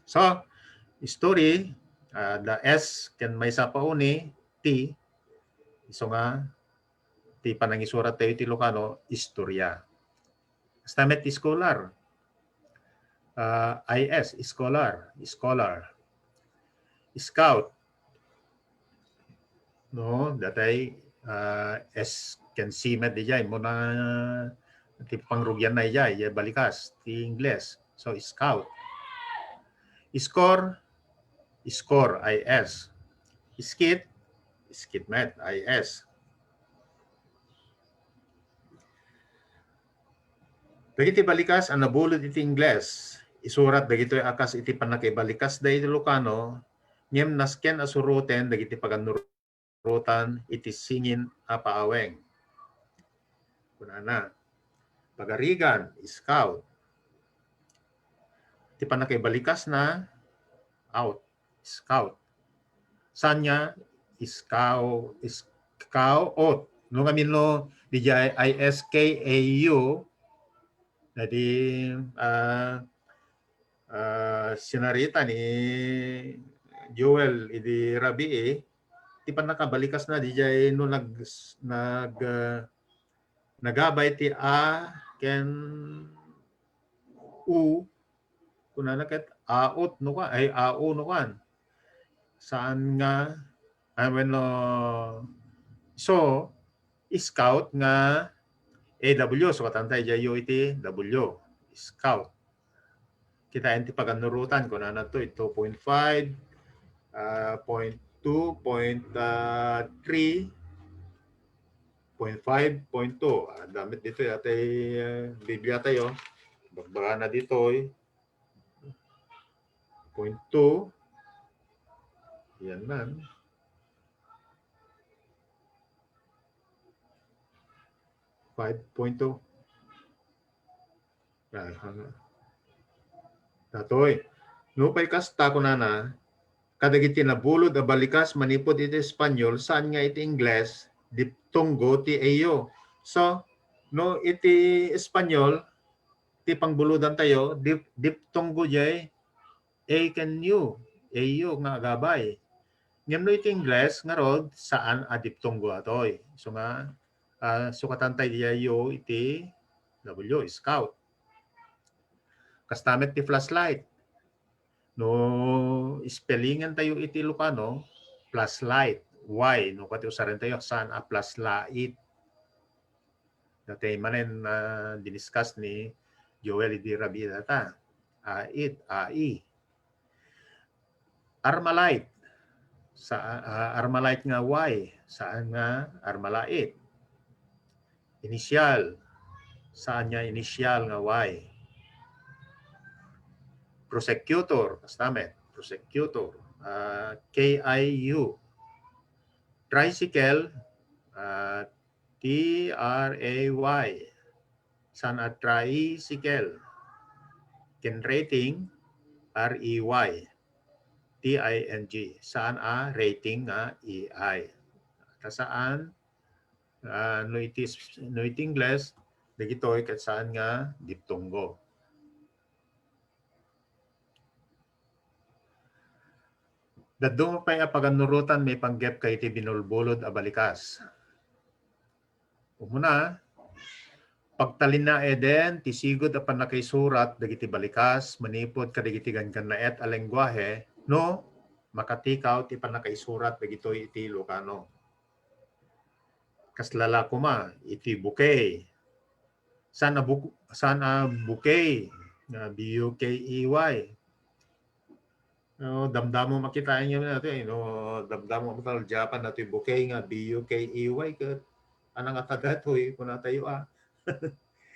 So, story, ah, the S ken maysa a pauni, T, isu nga, ti panangisurat tayo iti Ilocano, istorya. Kasta met ti scholar. Ah, I S, scholar, scholar. Scout. No, datay, ah, S ken C met diay, muna ti pangrugianna diay, diay balikas, ti Ingles. So, scout. Score, score, I S. Skit, skit met, I S. Dagiti balikas a nabulod iti Ingles, isurat dagitoy a kas iti pannakaibalikasda iti Ilocano, ngem nasken a suroten dagiti pagannurotan iti singin a paaweng. Kunana, pagarigan, scout. Ti pannakaibalikasna, out, scout. Saan nga iskaw, iskaw, ot. No, ngamin no, diay I S K A U, na di, ah, ah, sinarita ni Joel idi rabii, ti pannakabalikas na diay no nag, nag, ah, nagabay ti A ken U, kunana ket aot no kuan, ay, A O no kuan. Saan nga, ah, wenno, so, scout nga A W, sukatan tayo diay U iti W, scout. Kitaen ti pagannurotan, kunana to, two point five, ah, point two, point, ah, three, point five, point two. Ah, damit ditoy, atay, ah, Biblia tayo. Bagbagana ditoy. Point two. Yan man. Five point two. Ah, ah. Datoy. Nupay kasta, kunana, kadagiti nabulod a balikas manipud iti Espanyol, saan nga iti Ingles, diptongo ti A U. So, no iti Espanyol, ti pangbulodan tayo, dip-, diptongo jay A ken U, A U nga agabay. Ngem no iti Ingles, ngarud, saan a diptongo atoy. So nga, ah, sukatan tayo diay U iti W, scout. Kasta met ti flashlight. No spellingan tayo iti Ilocano, flashlight. Why? No kati usaren tayo, saan a flashlight. Dati manen, ah, diniscuss ni Joel idi rabiit data. Ait, ai. Armalite. Sa, ah, Armalite nga Y, saan nga Armalait. Initial. Saan nga initial nga Y. Prosecutor, kasta met. Prosecutor. Ah, K I U. Tricycle, ah, T R A Y. Saan a tricycle. Ken rating, R E Y. T I N G. Saan a rating nga E I. Ta saan, ah, no iti, no iti Ingles, dagitoy ket saan nga diptongo. Dadduma pay a pagannurotan maipanggep kadagiti binulbulod a balikas. Umuna, pagtalinaeden ti sigud a pannakaisurat dagiti balikas manipud kadagiti ganggannaet a lenguahe no makatikaw ti pannakaisurat dagitoy iti Ilocano. Kasla la koma iti bukey. Saan a buk-, saan a bukey? Nga B U K E Y. No, damdamo makitaen nga natin, no, damdamo makita Japan natin bukey nga B U K E Y, ket anang atagatoy, kuna tayo, ah.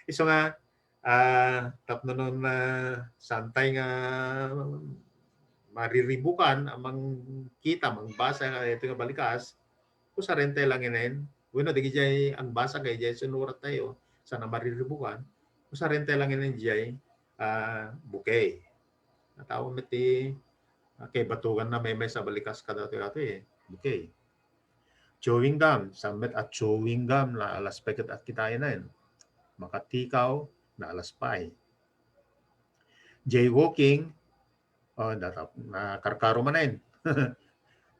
Isu nga, ah, tapno non, ah, santay nga mariribukan, amang kita, mangbasa nga ito nga balikas, usarente lang inen, bueno, dagijay agbasa kay jay sinurat tayo, sana mariribukan, usarente lang inen jay, ah, bukey. Natawa met ti, ah, kay batugan na may may sa balikas kadatoy ato eh. Okay. Chewing gum, sammet a chewing gum na alas peket at kitaen. Makatikaw na alas pay. Jaywalking, oh, datap, na karkaro manen.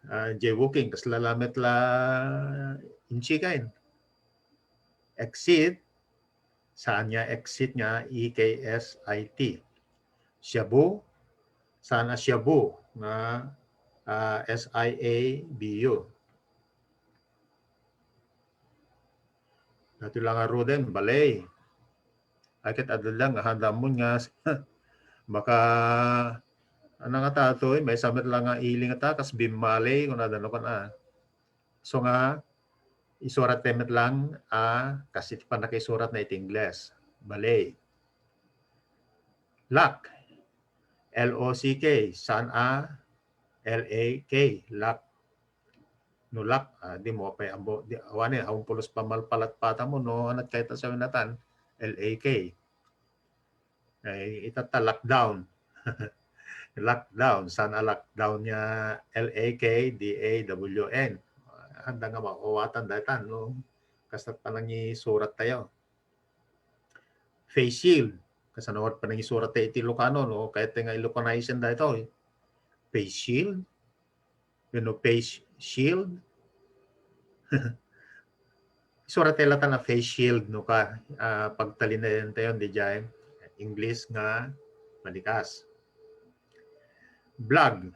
Ah, jaywalking, kas lalamet la inchi kain. Exit, saan nga exit nga E K S I T. Shabu, saan a shabu nga, ah, S I A B U. Dati lang nga Roden, balay. Ay, ket adda lang nga handamon nga baka, ano nga tato, eh, may samet lang nga iling ta, kas bimmalay, kung ano, ano, kung, ah. So nga, isurat tayo met lang, ah, kasi pannakaisurat na iti Ingles. Balay. Lock. L O C K. Saan a? L A K. Lock. No lock, ah, di mo pay ammo, di, awan eh, awan pulos pamalpalatpata mo, no, anat kay ta sa winatan, L A K. Ay, itatta lockdown. Lockdown. Saan a lockdown nga L A K D A W N? Handa nga maawatan daytan, no? Kasta't panangisurat tayo. Face shield. Kasano nga panangisurat tayo iti Ilocano, no? Kayat nga Ilocanize daytoy. Face shield. Wenno face shield. Isurat tayo latta na face shield, no ka, ah, pagtalinayan tayo, di jay, English nga malikas. Blog.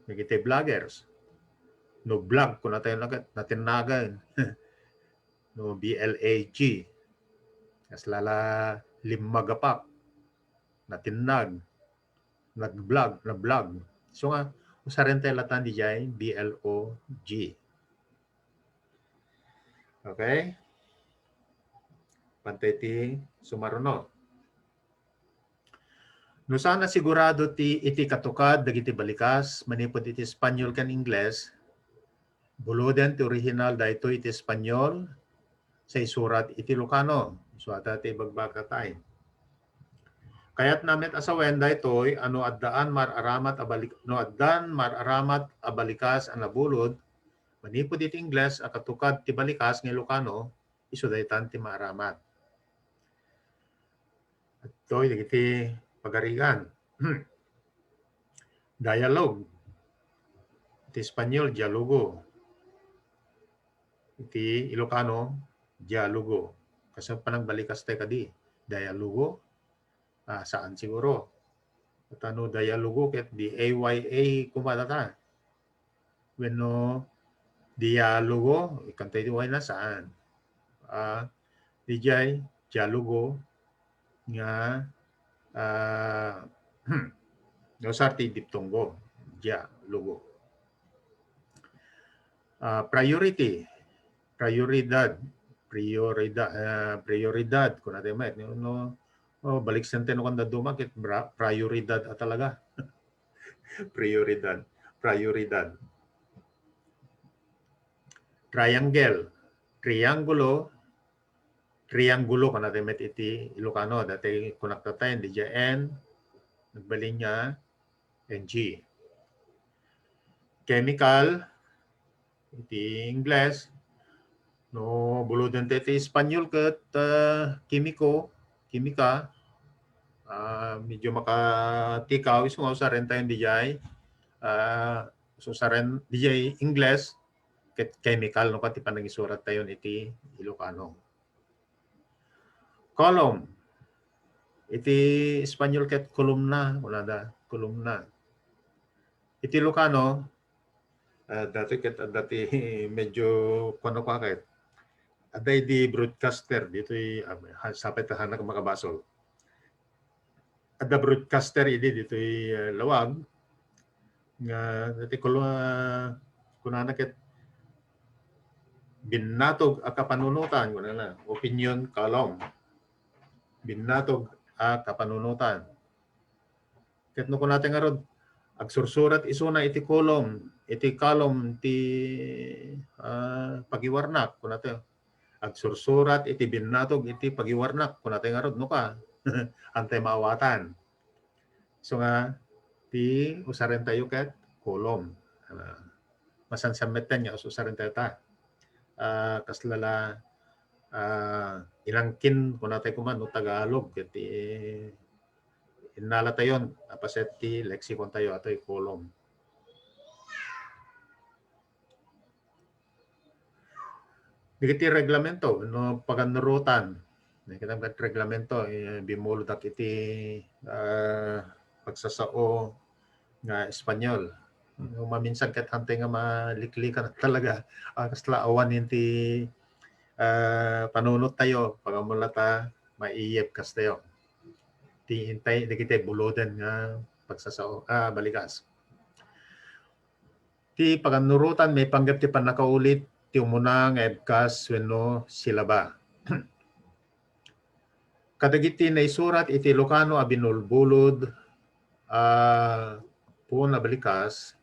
Dagiti bloggers. No blog, kung natayo nagat, natin nagan. No, B L A G. Kas lala limagapak. natinnag, nagblog, nablag. So nga, usaren tayo latan dijay B L O G. Okay? Pantay ti sumaruno. No saan a sigurado ti iti katukad dagiti balikas manipud iti Espanyol ken Ingles, buloden ti orihinal daytoy iti Espanyol sa isurat iti Ilocano. So, ata ti ibagbagatayo. Kayatna met a sawen daytoy a no addaan mar-aramat a balik-, no addan mar-aramat a balikas a nabulod manipud iti Ingles a katukad ti balikas nga Ilocano, isu daytan ti maaramat. Adtoy dagiti pagarigan. Dialogue. Iti Espanyol, dialogo. Iti Ilocano, dialogo. Kasano panagbalikas tayo kadi? Dialogo? Ah, saan siguro. At ano, dialogo, ket D A Y A, kumata ta. Wenno dialogo, ikantay ti wayna, saan. Ah, dijay, dialogo, nga, ah, nausar ti diptongo, dialogo. Ah, priority, prioridad, priorida-, ah, prioridad, kunata met, no, no, oh, balik sente no kanda duma, ket bra-, prioridad a talaga. Prioridad, prioridad. Triangle, triangulo, triangulo, kunata met iti Ilocano, dati kunak tayo, dijay N, nagbalin nga N G. Chemical, iti Ingles, no, buloden tayo iti Espanyol ket, ah, kimiko, kimika, ah, medyo makatikaw, isu nga usaren tayo dijay, ah, so usaren dijay Ingles, ket chemical, no, ket ti panangisurat tayo iti Ilocano. Column. Iti Espanyol ket kolumna, kunada, kolumna. Iti Ilocano, ah, dati ket, dati medyo kuano ka ket. Adda idi broadcaster, ditoy, ah, ha-, sapay ta hanak makabasol. Adda broadcaster idi ditoy, ah, lawag, nga dati kolo-, ah, kunana ket binnatog a kapanunotan, kunana, opinion column. Binnatog a kapanunotan. Ket no kunata ngarud, agsursurat isuna iti column, iti column ti, ah, pagiwarnak, kunata. Agsursurat iti binnatog iti pagiwarnak, kunata ngarud, no ka? Antay maawatan. So nga, ti usaren tayo ket column. Ah, masansan metten nga us-, usaren tayo ta. Ah, kasla la, ah, inangkin, kunata koma no Tagalog, ket, eh, innala tayon, a paset ti lexicon tayo, atoy column. Dagiti reglamento, no, pagannurotan. Nakita met reglamento, eh, bimmuludak iti, ah, pagsasao nga Espanyol. No, maminsan ket hantay nga maliklikan talaga. Ah, kasla awan iti, ah, panunot tayo, pagammula ta, maiyep kastayo. Ti intay, dagiti buloden nga pagsasao, ah, balikas. Ti pagannurotan maipanggep ti pannakaulit ti umuna nga ebkas wenno silaba. Kadagiti naisurat iti Ilocano a binulbulod a puon a balikas,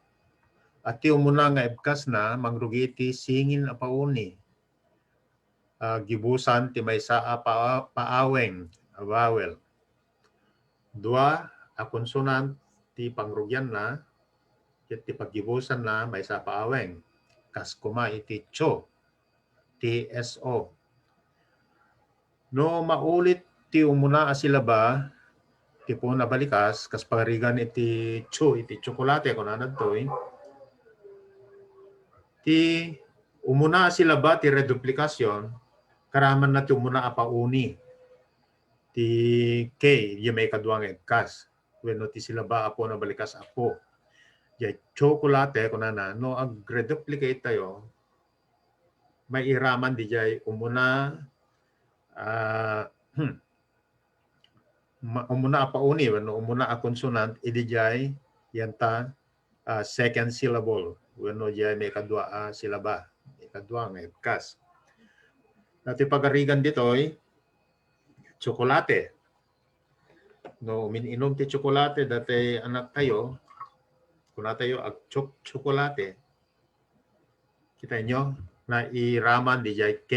a ti umuna nga ebkasna mangrugi iti singin a pauni. Ah, gibusan ti maysa a pa-, paaweng a vowel. Dua a konsonant ti pangrugianna, ket ti paggibusanna maysa a paaweng. Kas koma iti tso, T S O. No maulit ti umuna a silaba, ti puon a balikas, kas pagarigan iti tso, iti tsokolate, kunana ditoy. Ti umuna a silaba ti reduplicacion, karamanna ti umuna a pauni. Ti K, diay maikadua nga ebkas. Wenno ti silaba a puon a balikas a po. Diay tsokolate, kunana, no ag-reduplicate tayo, mairaman dijay umuna, ah, hmm, ma-, umuna a pauni wenno umuna a consonant, idi jay yanta, ah, second syllable wenno jay maikadua a silaba, maikadua nga ibkas. Dati pagarigan ditoy, tsokolate. No, umin-inom ti tsokolate dati anak tayo, kuna tayo, agtsok-, tsokolate. Kita nyo, nairaman dijay K,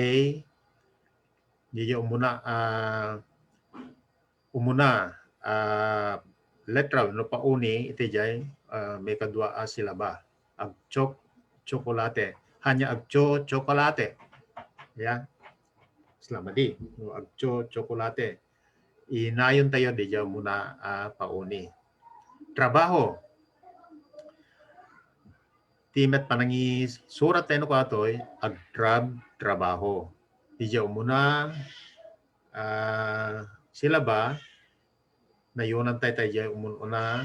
dijay umuna, ah, umuna, ah, letra no pauni iti jay, ah, maikadua a silaba. Agtsok-, tsokolate. Ania agtso-, tsokolate. Ya. Slamadi. No, agtso-, tsokolate. Inayon tayo dijay umuna a pauni. Trabaho. Ti met panangisurat tayo no katoy, agtrab-, trabaho. Dijay umuna, ah, silaba, nayonan tayo tayo dijay umun-una,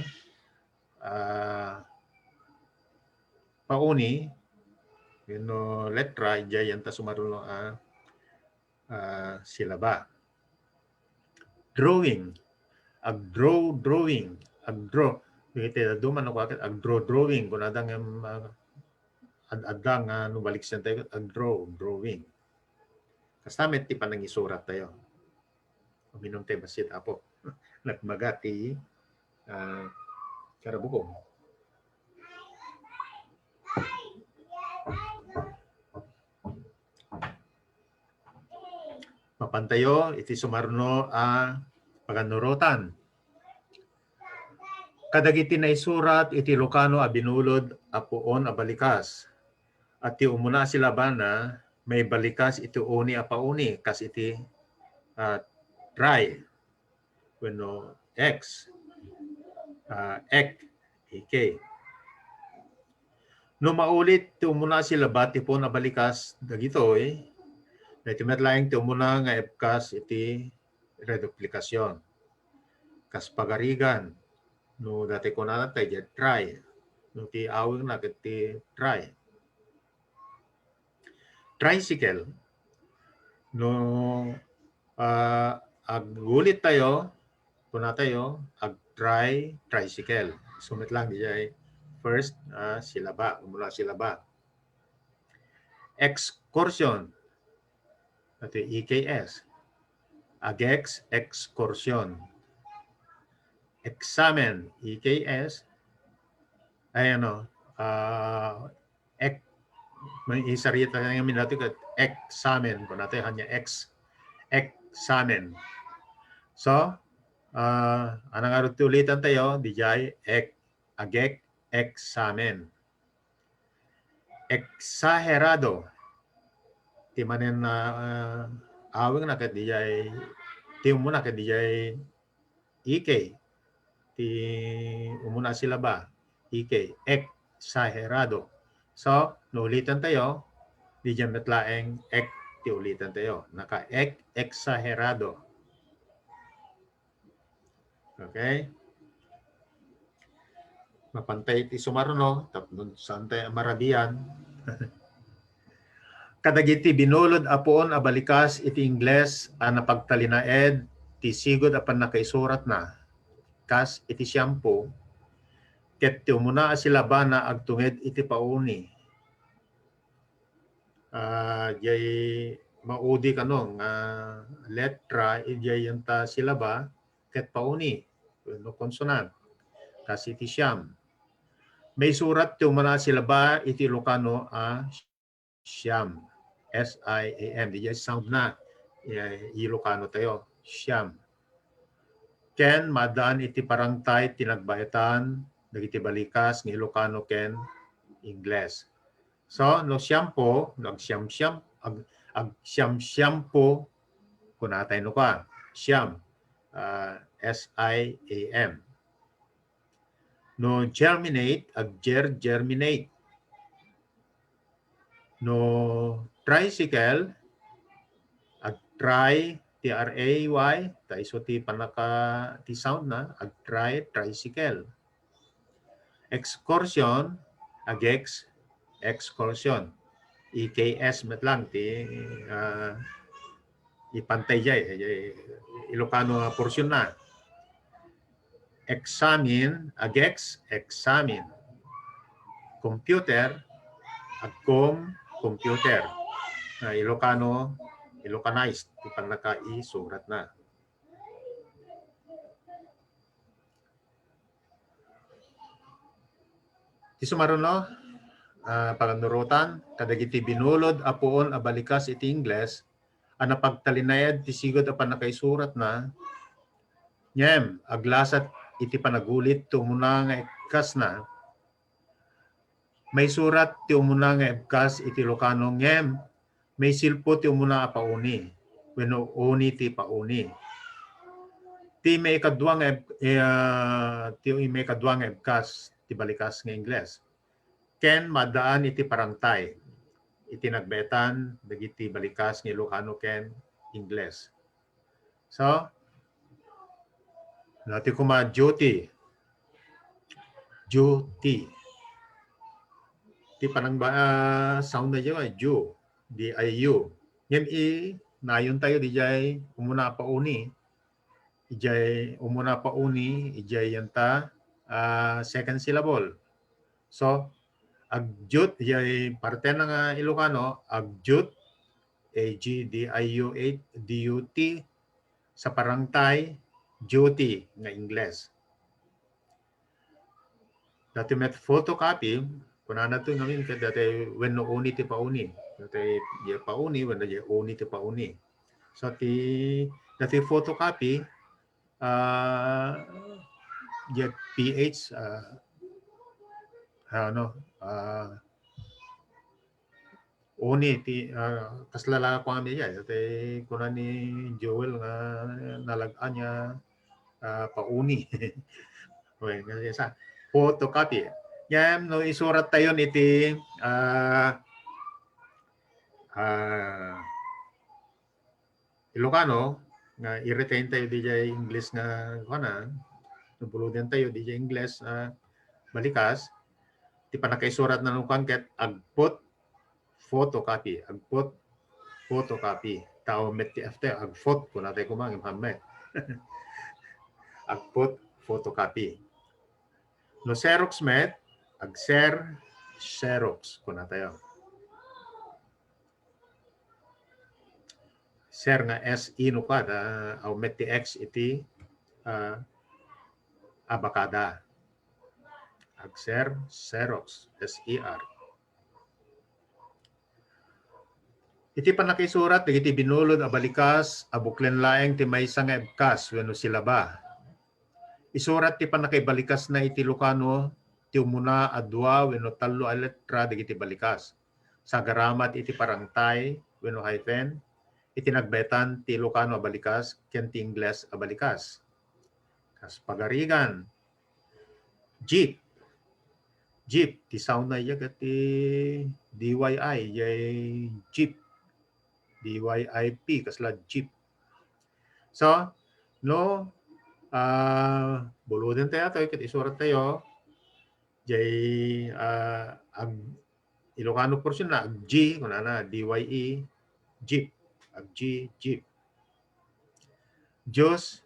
ah, pauni, wenno letra, dijay yanta sumaruno a, ah, silaba. Drawing. Agdraw, drawing. Agdraw. Iti dadduma no, agdraw, drawing. Kuna adda nga, ah, ad-, adda nga no baliksen tayo, agdraw, drawing. Kasta met ti panangisurat tayo. Uminum tayo bassit, Apo. Nagmaga ti, ah, karabukom. Mapan tayo iti sumaruno a paganurotan. Kadagiti naisurat iti Ilokano a binulod a puon a balikas. At ti umuna a silabana, maibalikas iti uni a pauni, kas iti, ah, try. Wenno X, ah, ek, ek. No maulit ti umuna a silaba ti puon a balikas dagitoy, daytoy met laeng ti umuna nga ibkas iti reduplikasyon. Kas pagarigan, no dati kunana tayo, try. No ti awingna ket ti try. Tricycle. No, ah, agulit tayo, kuna tayo, ag-try, tricycle. Isu met lang dijay first, ah, silaba, umuna a silaba. Excursion. Ito yung E K S. Agex, excursion. Examen, E K S. Ay, ano, ah, ek-, may isarita nga minati ket eksamen, kuna tayo, ania ex-, eksamen. So, ah, ania ngarud ti ulitan tayo, dijay ek-, agek, eksamen. Exagerado. Ti manen, ah, awingna ket dijay, ti umuna ket dijay E K. Ti umuna a silaba, E K. Exagerado. So, no ulitan tayo, dijay met laeng ek ti ulitan tayo. Naka-ek, exagerado. Okay? Mapan tayo iti sumaruno, tapno saan tayo marabian. Kadagiti binulod a puon a balikas iti Ingles a napagtalinaed ti sigud a pannakaisuratna, kas iti shampoo, ket ti umuna a silabana agtunged iti pauni. Ah, jay maudi kano nga letra, ijay yanta silaba, ket pauni, wenno consonant. Kas iti siam. Maisurat ti umuna a silaba iti Ilokano a siam. S I A M. Dijay sound na. Eh, Ilokano tayo. Siam. Ken maaddaan iti parangtay ti nagbaetan dagiti balikas nga Ilokano ken Ingles. So, no shampoo, no agsiamsiam-, ag-, agsiamsiampo, kunatay no ka, siam, ah, S I A M. No germinate, agger-, germinate. No tricycle, ag-try, T R A Y, ta isu ti panaka-, ti sound na, ag-try, tricycle. Excursion, agex, excursion. E K S met lang ti, ah, ipantay jay, eh, Ilokano nga portion na. Eksamin, agex, eksamin. Computer, agkom, computer. Nga Ilocano, Ilocanized ti pannakaisuratna. Ti sumaruno, ah, panganurotan, kadagiti binulod a puon a balikas iti Ingles, a napagtalinaed ti sigud a pannakaisuratna, ngem aglasat iti panagulit ti umuna nga ebkasna. Maisurat ti umuna nga ebkas iti Ilocano ngem maisilpo ti umuna a pauni wenno uni ti pauni. Ti maikadua nga eb-, eh, ah, ti maikadua nga ebkas ti balikas nga Ingles. Ken maddaan iti parangtay iti nagbaetan dagiti balikas nga Ilocano ken Ingles. So, no, ti kuma duty. Duty. Ti panang ba, ah, sound na dyan, ju. D I U. Ngem i, nayon tayo, di jay umuna pauni. Ijay umuna pauni, ijay yanta, ah, second syllable. So, agjut, ijay parte na nga Ilocano, agjut, A G D I U A, D U T, sa parangtay, duty nga Ingles. Dati met photocopy, kunana to ngamin ket dati wenno uni ti pauni. Dati diay pauni, wenno diay uni ti pauni. So ti, dati photocopy, ah, diay P H, ah, ano, ah, uni ti, ah, kasla la ko amin diay. Dati kuna ni Joel nga nalag-an nga, ah, pauni. Okay, kasi sa photocopy. Ngem, no, isurat tayo iti, ah, ah, Ilocano, nga i-retain tayo diay Ingles nga, kuana, no, buludan tayo diay Ingles, ah, balikas, ti pannakaisurat na nukan ket agput photocopy, agput photocopy. Tao met ti F tayo, agput, kuna tayo kumangin, hammet. Agput photocopy. No Xerox met, agser Xerox, kuna tayo. Ser nga S E no kada, aw met ti X iti, ah, abakada. Agser, Xerox, S E R. Iti pannakaisurat dagiti binulod a balikas a buklen laeng ti maysa nga ebkas wenno silaba. Isurat ti pannakaibalikasna iti Ilocano ti umuna a dua wenno tallo a letra dagiti balikas. Sagaramat iti parangtay wenno hyphen, iti nagbaetan ti Ilocano a balikas ken ti Ingles a balikas. Kas pagarigan, jeep. Jeep, ti sound na iya ket ti D Y I, jay jeep. D Y I P, kasla jeep. So, no, ah, buludan tayo, tayo, ket isurat tayo, jay, ah, ag-, Ilocano portion na, ag-G, kunana, D Y E, jeep. Ag-G, jeep. Juice,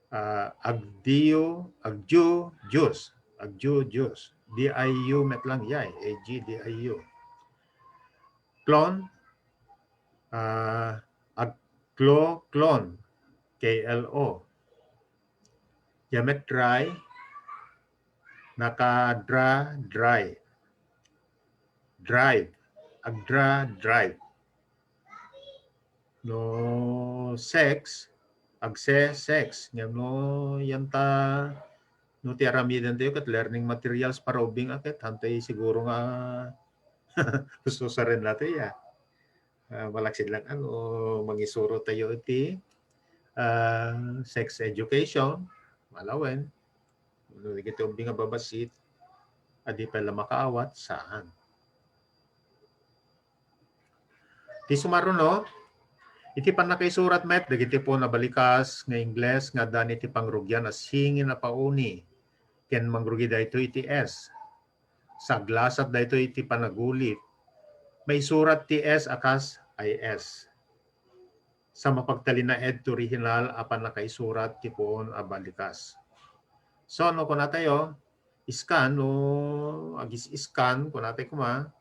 ah, agdiu, agju, juice. Agju, juice. D I U met lang, yay. A G D I U. Clone, ah, agklo, clone. K L O. Yamet dry, nakadra, dry. Drive. Agdra, drive. No sex, agse, sex. Ngem no yanta, no ti aramiden tayo ket learning materials para ubing a ket, hantay siguro nga ususaren nato ya. Ah, malaksid lang ano, mangisuro tayo iti, ah, sex education, malawen. No, dagiti ubing a babassit, a di pay la makaawat, saan. Ti sumaruno, iti pannakaisurat met, dagiti puon a balikas nga Ingles nga addan iti pangrugian a singin a pauni, ken mangrugi daytoy iti S. Saglasat daytoy iti panagulit. Maisurat ti S a kas I S. Sa mapagtalinaed ti orihinal a pannakaisurat ti puon a balikas. So, no, kunatayo, iskan, no, agis-iskan, kunatayo kuma,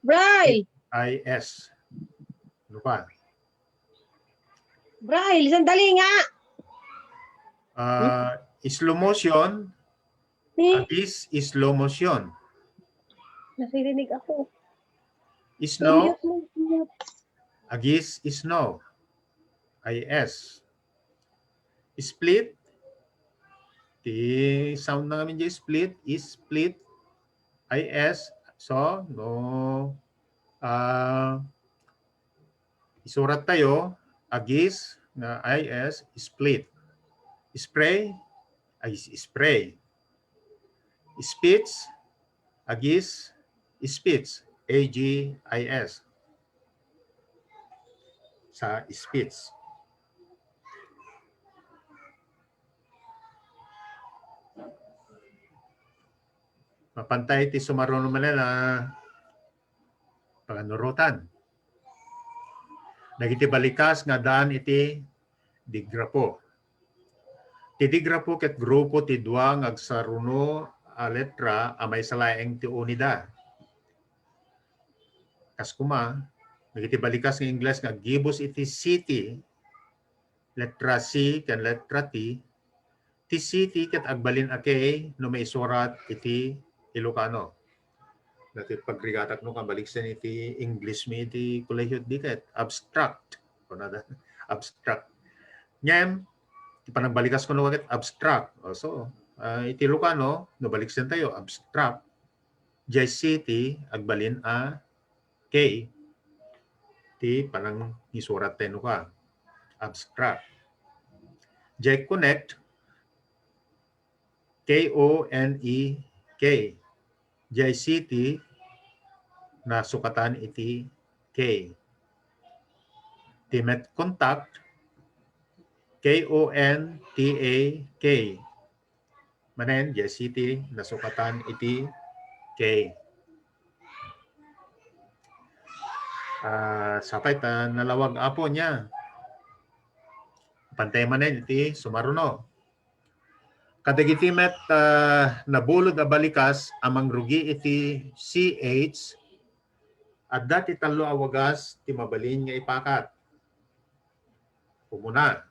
Braille. I S. Ano pa? Braille, sandali nga. Ah, slow motion, Ni, agis slow motion. naririnig ako. Snow, Mute mo, mute. agis snow. I S. Split. Ti sound na ngamin di split is split. I S. So, no. Ah, isurat tayo, agis nga I S, split. Spray, agis spray. Speech, agis speech, A G I S. Sa speech. Mapantay ti sumaruno manen a panganurotan. Dagiti balikas nga addaan iti digrapo. Ti digrapo ket grupo ti dua nga agsaruno a letra a maysa laeng ti unida. Kas kuma, dagiti balikas nga Ingles nga aggibus iti city, letra C ken letra T, ti city ket agbalin a K no maisurat iti Ilocano. Dati pagrigatak no, kabaliksen iti English mi iti kolehiyo di ket abstract. Kunada, abstract. Ngem, ti panagbalikas ko no ket abstract. O, so, ah, iti Ilocano, no baliksen tayo, abstract. Jay city, agbalin a K. Ti panangisurat tayo no ka. Abstract. Jay connect, K O N E K. Jay city, nasukatan iti K. Ti met contact, K O N T A K. Manen, Jay city, nasukatan iti K. Ah, sapay ta nalawag apo niya. Pantay manen iti sumaruno. Kadagiti met, ah, nabulod a balikas a mangrugi iti C H, adda ti tallo a wagas ti mabalin nga ipakat. Umuna,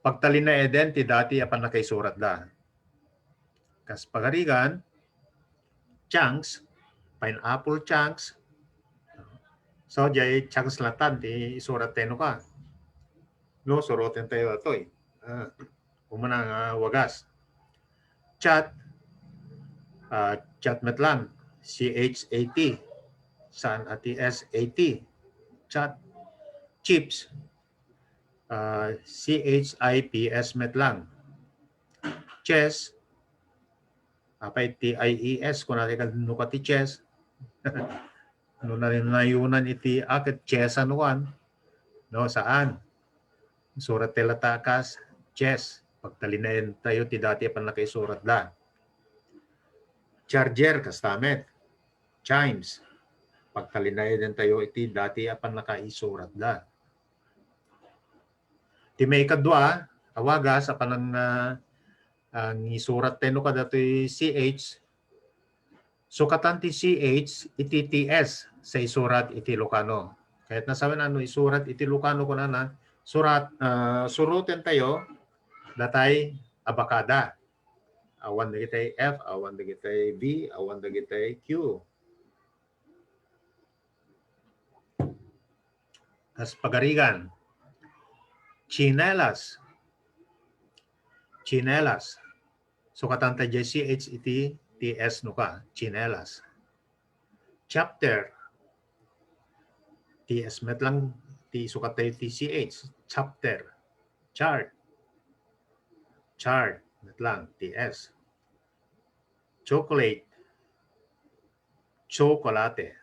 pagtalinaeden ti dati a pannakaisuratda. Kas pagarigan, chunks, pineapple chunks. So, jay chunks latan ti isurat tayo ka. No, suroten tayo atoy. Ah, umuna nga wagas. Chat, ah, chat met lang. C H A T. Saan a T S A T. Chat. Chips. Ah, C H I P S met lang. Chess. Apay, T I E S, kunana ka no ka ti chess. No narinayunan iti aket chess ano kan? No, saan? Surat ti latakas, chess. Pagtalinayen tayo ti dati a pannakaisuratda. Charger, kasta met. Chimes. Pagtalinayen tayo iti dati a pannakaisuratda. Ti maikadua a wagas a panang, ah, ang isurat tayo kadatoy C H, sukatan ti C H iti T S sa isurat iti Ilocano. Kayat na sawen ano isurat iti Ilocano kunana, surat, ah, suroten tayo datay a bakada. Awan dagitay F, awan dagitay V, awan dagitay Q. Kas pagarigan, chinelas. Chinelas. Sukatan ta jay C H iti T S no ka, chinelas. Chapter. T S met lang ti sukat tayo ti C H. Chapter. Chart. Chart. Met lang, T S. Chocolate. Chocolate.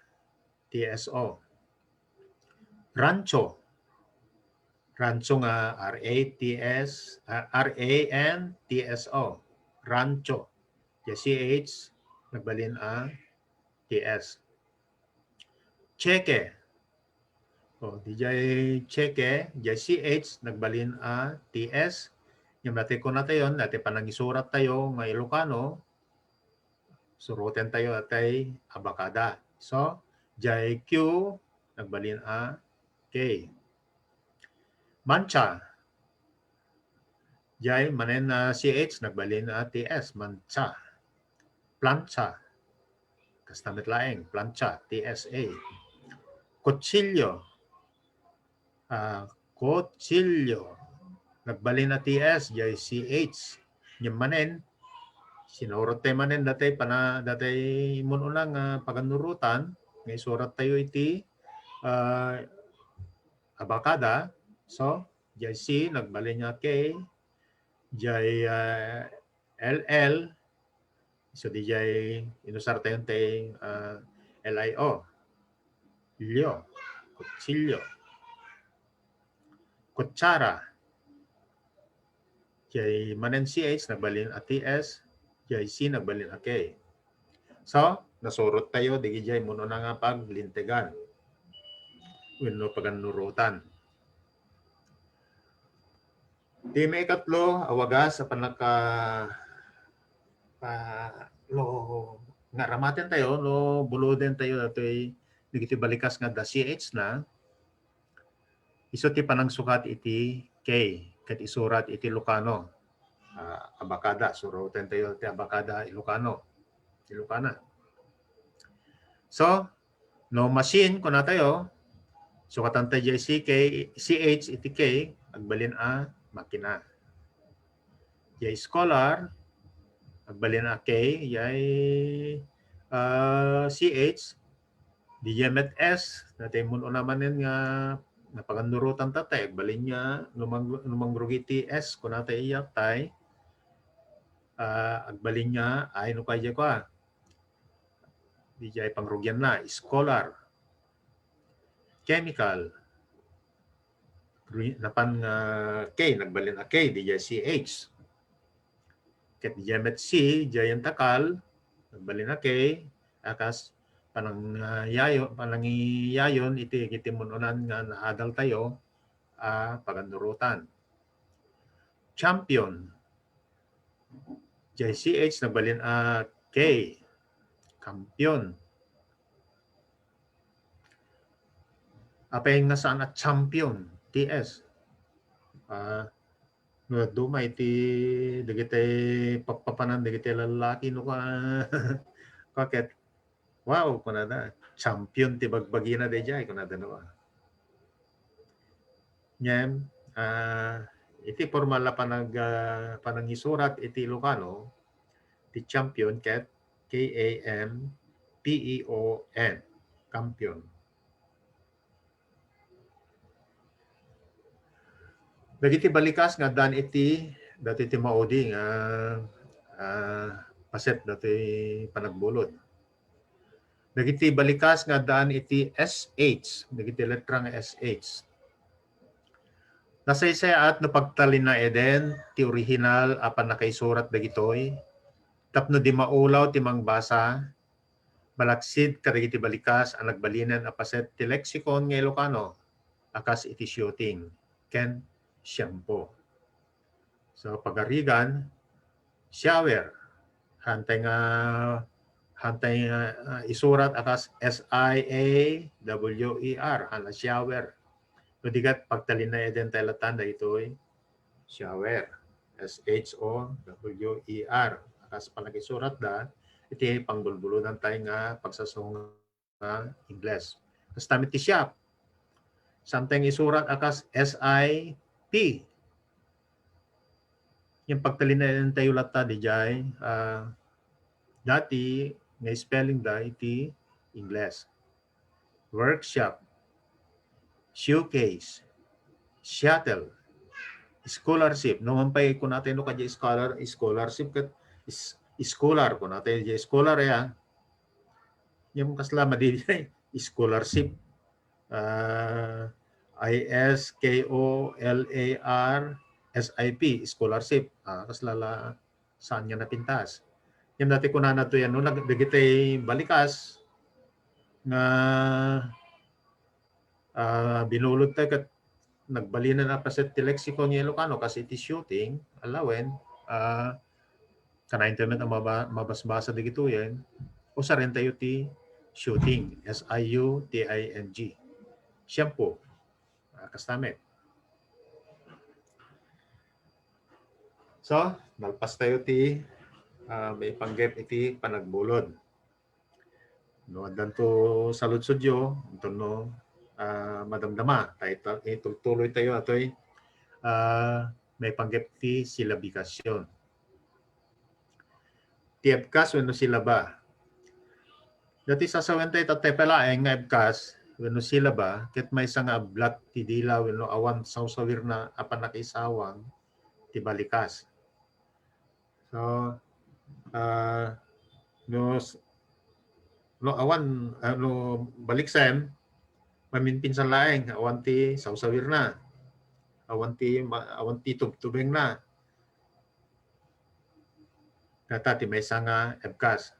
T S O. Rancho. Rancho nga R A T S, ah, R A N T S O. Rancho. Jay C H, nagbalin a T S. Cheque. O, dijay cheque, jay C H, nagbalin a T S. Ngem dati kunatayo, dati panangisurat tayo nga Ilocano, suroten tayo dati abakada. So, jay Q, nagbalin a K. Mancha. Jay manen a C H, nagbalin a T S, mancha. Plancha. Kasta met laeng, plancha, T S A. Kutsilyo. Ah, kutsilyo. Nagbalin a T S, jay C H. Ngem manen, sinurot tayo manen dati pana-, dati mun-una nga pagannurotan, nga isurat tayo iti, ah, abakada. So, jay C, nagbalin a K, jay, ah, L L, so, dijay inusar tayo ti, ah, L I O. Lio, kutsilyo. Kutsara. Jay manen C H, nagbalin a T S, jay C, nagbalin a K. So, nasurot tayo, dijay mun-una nga paglintegan wenno pagannurotan. Ti maikatlo a wagas a panaka-, pa-, no, nga aramaten tayo, no, buloden tayo datoy dagiti balikas nga adda C H na, isu ti panangsukat iti K, ket isurat iti Ilocano. Ah, abakada, suroten tayo ti abakada Ilocano. Ilocana. So, no machine, kuna tayo, sukatan tayo jay C K, C H iti K, agbalin a makina. Jay scholar, agbalin a K, jay, ah, C H, dijay met S, natay mun-una manen nga napagannurotan ta, tay agbalin nga numang-, numangrugi ti S, kuna tay iya, tay, ah, agbalin nga, ay, no kaya ko, ah. Dijay pangrugianna, scholar. Chemical. Gru-, napan nga K, nagbalin a K, dijay C H. Ket dijay met C, dijay antakal, nagbalin a K, a kas panangyayo-, panangiyayon iti, iti mun-unan nga naadal tayo a pagannurotan. Champion. Dijay C H, nagbalin a K. Kampiyon. Apay nga saan a champion, T S? Ah, no, duma iti dagiti pappapanan dagiti lallaki, no, ka-, kaket, "Wow," kunada, "champion ti bagbagina daydiay," kunada, no? Ngem, ah, iti formal a panag-, ah, panangisurat iti Ilocano, ti champion ket K A M P E O N, kampiyon. Dagiti balikas nga addaan iti, dagiti maudi nga, ah, paset dati panagbulod. Dagiti balikas nga addaan iti S H, dagiti letra nga S H. Nasaysayaat no pagtalinaeden ti orihinal a pannakaisurat dagitoy, tapno di maulaw ti mangbasa, malaksid kadagiti balikas a nagbalinen a paset ti leksikon nga Ilocano a kas iti shooting ken shampoo. So, pagarigan, shower. Hantay nga, hantay nga, ah, isurat a kas S I A W E R, hala, shower. No di ket pagtalinaeden tayo latta daytoy, shower. S H O W E R. A kas panagisuratda, iti pangbulbulodan tayo nga pagsasao nga Ingles. Kasta met ti shop. Saan tayo nga isurat a kas S I P. Yung pagtalinaeden tayo latta, dijay, ah, dati nga spelling da iti Ingles. Workshop, showcase, shuttle, scholarship. No man pay kunatay no kadi scholar, scholarship ket is-, scholar kunatay di scholar ya. Yung kasla madi scholarship. Ah, I S K O L A R S I P, scholarship. Ah, kasla la saan nga napintas. Yan dati kunana to yan, no? Nag-, dagiti balikas nga, ah, binulod tayo ket nagbalinen a paset ti lexicon nga Ilocano, kas iti shooting, alawen, ah, kanayon tayo met a maba-, mabasbasa dagitoyen, usaren tayo ti shooting, S I U T I N G. Shampoo. Ah, kasta met. So, nalpas tayo ti, ah, maipanggep iti panagmulod. No, addanto saludsodyo, inton no, ah, madamdama, ta ita-, itultuloy tayo atoy, ah, maipanggep ti silabikasyon. Ti ebkas wenno silaba. Dati sasawen tayo, tattay pay laeng nga ebkas wenno silaba, ket maysa nga ablat ti dila wenno awan sawsawirna a pannakaisawang ti balikas. So, ah, no s-, no awan, ah, no baliksen, maminpinsan laeng, awan ti sawsawirna, awan ti ma-, awan ti tubtubengna. Data ti maysa nga ebkas.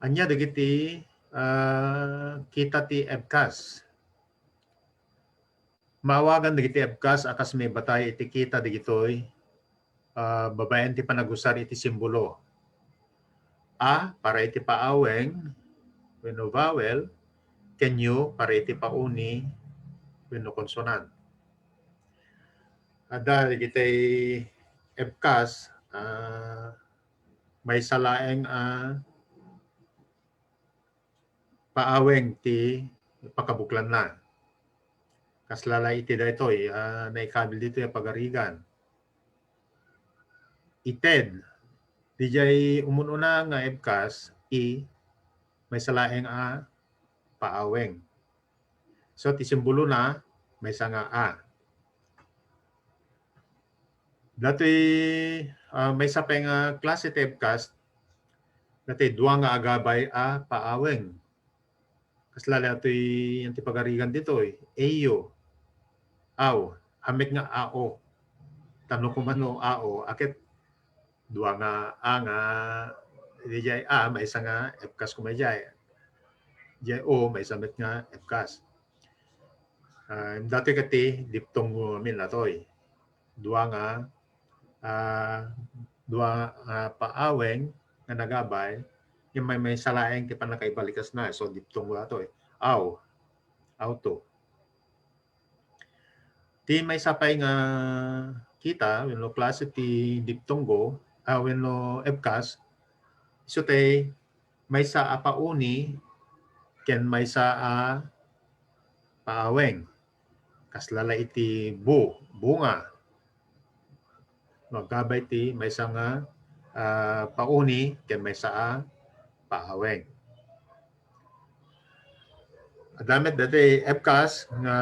Ania dagiti, ah, kita ti ebkas? Maawagan dagiti ebkas a kas maibatay iti kita dagitoy, ah, babaen ti panagusar iti simbolo. A para iti paaweng wenno vowel, ken U para iti pauni wenno konsonant. Adda dagiti ebkas, ah, maysa laeng a paaweng ti pakabuklanna. Kasla la iti daytoy, ah, naikabil ditoy a pagarigan. Ited, didiay umun-una nga ebkas, I, maysa laeng a paaweng. So, ti simbolona, maysa nga A. Datoy, ah, maysa pay nga klase ti ebkas, datoy dua nga agabay a paaweng. Kasla datoy yan ti pagarigan ditoy, A U. Aw, amek nga A O. Tano kumano A O, aket dua nga A nga, didiay A, maysa nga ebkas koma diay. Diay O, maysa met nga ebkas. Ah, datoy ket ti diptongo amin datoy. Dua nga, ah, dua nga paaweng nga nagabay, ngem maymaysa laeng ti pannakaibalikasna. So, diptongo datoy. Aw. Aw to. Ti maysa pay nga kita wenno klase ti diptongo, ah, wenno ebkas, isu ti maysa a pauni ken maysa a paaweng. Kasla la iti bu-, bunga. Agabay ti maysa nga, ah, pauni ken maysa a paaweng. Adda met dati ebkas nga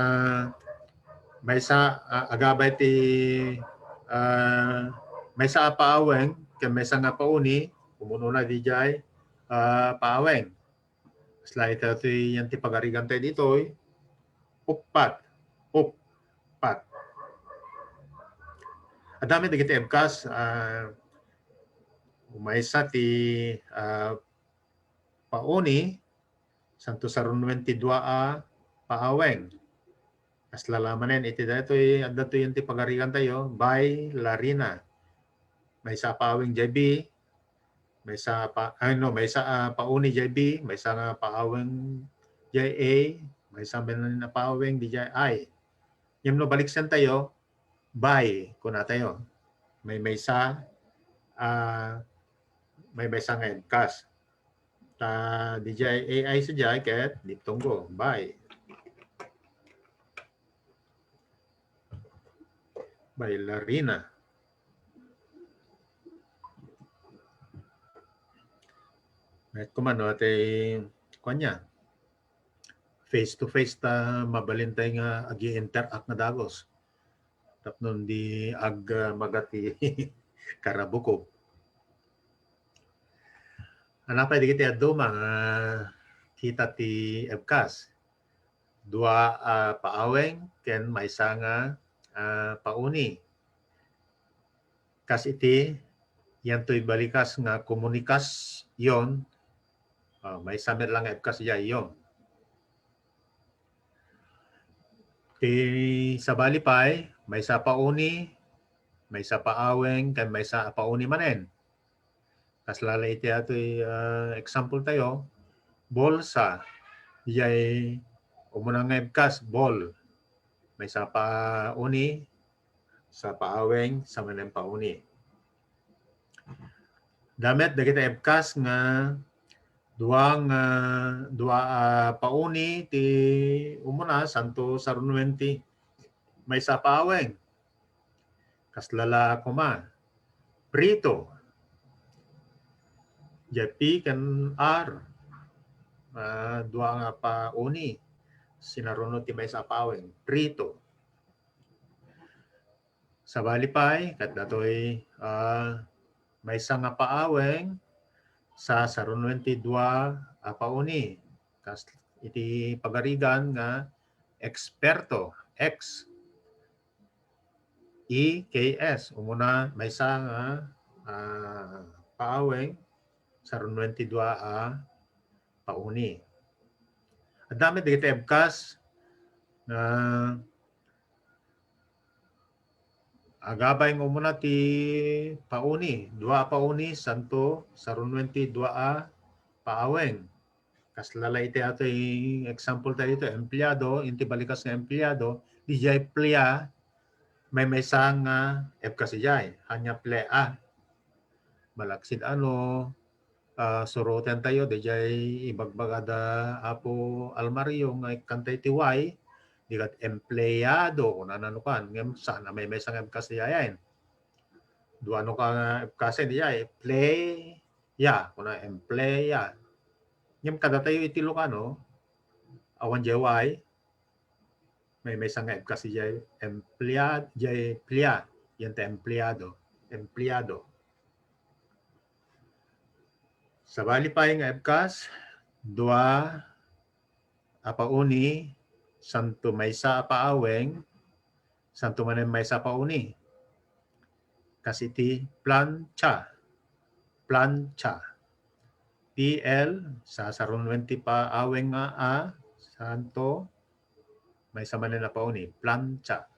maysa, ah, agabay ti, ah, maysa a paaweng ken maysa nga pauni, umun-una didiay, ah, paaweng. Kasla ita ti yan ti pagarigan tayo ditoy. Uppat. Uppat. Adda met dagiti ebkas, ah, maysa ti, ah, pauni, santo sarunoen ti dua a paaweng. Kasla la manen iti daytoy, adda to yan ti pagarigan tayo, bailarina. Maysa a paaweng diay B, maysa pa, ay, no, maysa a pauni diay B, maysa nga paaweng diay A, maysa manen a paaweng diay I. Ngem no baliksen tayo, bai, kuna tayo. Maymaysa, ah, maymaysa nga ebkas. Ta diay A I sadiay ket diptongo, bai. Bailarina. Ket kumano, ate, kuan niya, face to face ta mabalin tayo nga agi-interact nga dagus. Tapno di ag-, ah, magati karabuko. Ano pay dagiti adu nga kita ti ebkas? Dua a paaweng ken maysa nga, ah, pauni. Kas iti, yan toy balikas nga komunikasyon, ah, maysa met lang nga ebkas diay, yon. Ti sabali pay, maysa a pauni, maysa a paaweng, ken maysa a pauni manen. Kasla la iti atoy, ah, example tayo, bolsa, diay umuna nga ebkas, bol. Maysa a pauni, sa paaweng, sa manen pauni. Adda met dagiti ebkas nga dua nga, dua a pauni ti umuna, santo sarunuen ti maysa a paaweng. Kasla la koma, prito. Diay P ken R, ah, dua nga pauni. Sinaruno ti maysa a paaweng, prito. Sabali pay, ket datoy, ah, maysa nga paaweng, sa sarunuen ti dua a pauni. Kas iti pagarigan nga eksperto, X, E K S. Umuna, maysa nga, ah, paaweng, sarunuen ti dua a pauni. Adda met dagiti ebkas nga agabay nga umuna ti pauni, dua a pauni, santo, sarunuen ti dua a paaweng. Kasla la iti atoy example tayo ito, empleado, inti balikas nga empleado, diay plea, maymaysa nga ebkas idiay, ania plea. Malaksid ano, ah, suroten tayo, diay ibagbaga da Apo Almario nga ikkantay ti Y, di ket empleado, kunana no kan, ngem saan a maymaysa nga ebkas idiay. Dua no ka nga ebkasen idiay, plea, kuna emplea. Ngem kadatayo iti Ilocano, awan diay Y, maymaysa nga ebkas idiay emplea-, diay plea, yan ta empleado, empleado. Sabali pay nga ebkas, dua a pauni, santo maysa a paaweng, santo manen maysa a pauni. Kas iti plantsa, plantsa. P L, sa sarunuen ti paaweng nga A, santo, maysa manen a pauni, plantsa.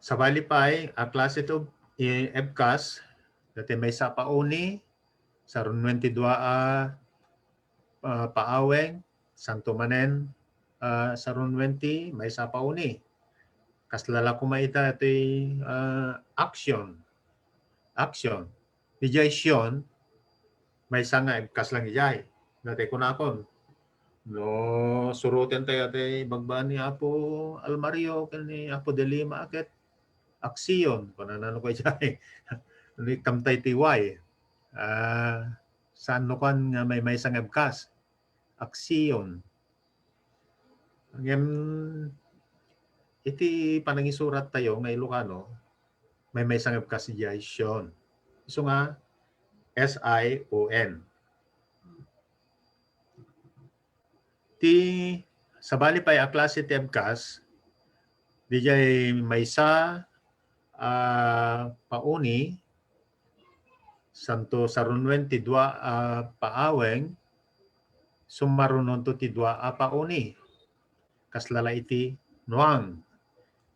Sabali pay a klase ti, eh, ebkas, dati maysa a pauni, sarunuen ti dua a, ah, paaweng, santo manen, ah, sarunuen ti maysa a pauni. Kasla la koma ita ti, ah, action. Action. Diay sion, maysa nga ebkas lang idiay. Dati kunakon, no, suroten tayo ti ibagbaga ni Apo Almario ken ni Apo De Lima ket action, kunana no kay idiay. No ikkamtay ti Y. Ah, saan no kan nga maymaysa nga ebkas? Action. Ngem iti panangisurat tayo nga Ilocano, maymaysa nga ebkas idiay sion. Isu nga S I O N. Ti sabali pay a klase ti ebkas, diay maysa a pauni, santo sarunuen ti dua a paaweng, sumarunonto ti dua a pauni. Kasla la iti nuang.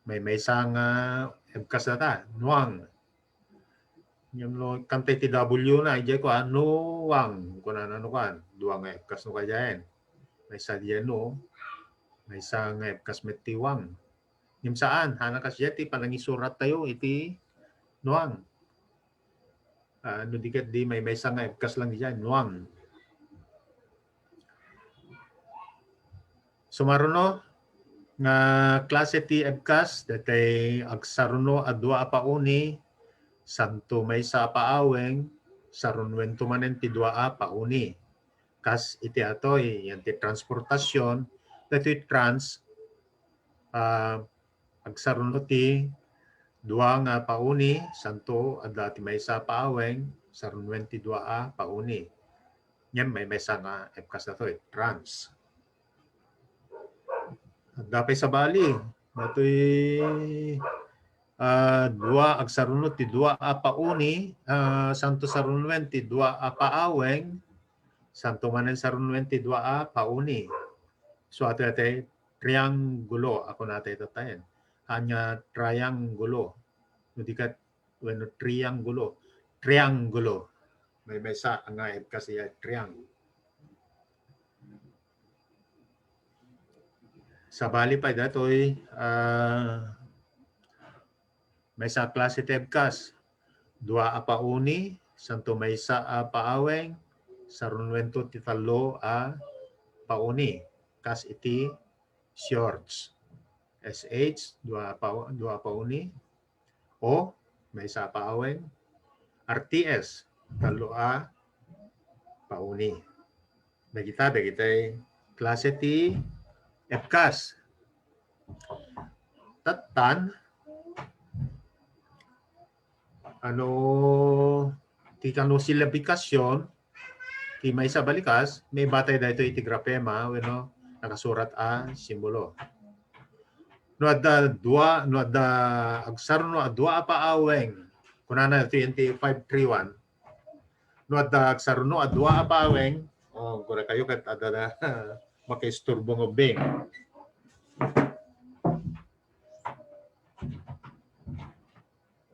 Maymaysa nga ebkas data, nuang. Ngem no kantay ti W na, idiay ko, ah, nuang. Kunana no kan, dua nga ebkas no kadiayen. Maysa diay no, maysa nga ebkas met ti wang. Ngem saan, hana kasdiay ti panangisurat tayo iti nuang. Ah, no di ket di maymaysa nga ebkas lang diay, nuang. Sumaruno nga klase ti ebkas, datay agsaruno a dua a pauni, santo maysa a paaweng, sarunuento manen ti dua a pauni. Kas iti atoy, yan ti transportasyon, datoy trans, ah, agsaruno ti dua nga pauni, santo adda ti maysa a paaweng, sarunuen ti dua a pauni. Ngem maymaysa nga ebkas datoy, trans. Adda pay sabali, datoy, ah, dua, agsaruno ti dua a pauni, ah, santo sarunuen ti dua a paaweng, santo manen sarunuen ti dua a pauni. So, atoy, atoy, triangulo, ako na tayo tatayen. Anya, triangulo. No, di ka, wenno, triangulo. Triangulo. May, maysa nga kasi triangulo. Sabali pay datoy, ah, maysa a klase ti ebkas. Dua a pauni, santo maysa a paaweng, sarunuento ti tallo a pauni. Kas iti shorts. S H, dua a pa-, dua a pauni. O, maysa a paaweng. R T S, tallo a pauni. Dagita, dagitay klase ti ebkas. Tattan, ano, ti kano silabikasion, ti maysa a balikas, maibatay daytoy iti grafema, wenno, nakasurat a simbolo. No adda dua, no adda agsaruno a dua a paaweng, kunana iti N T five three one. No adda agsaruno a dua a paaweng, oh, gura kayo ket adda da, makaisturbo nga ubbing.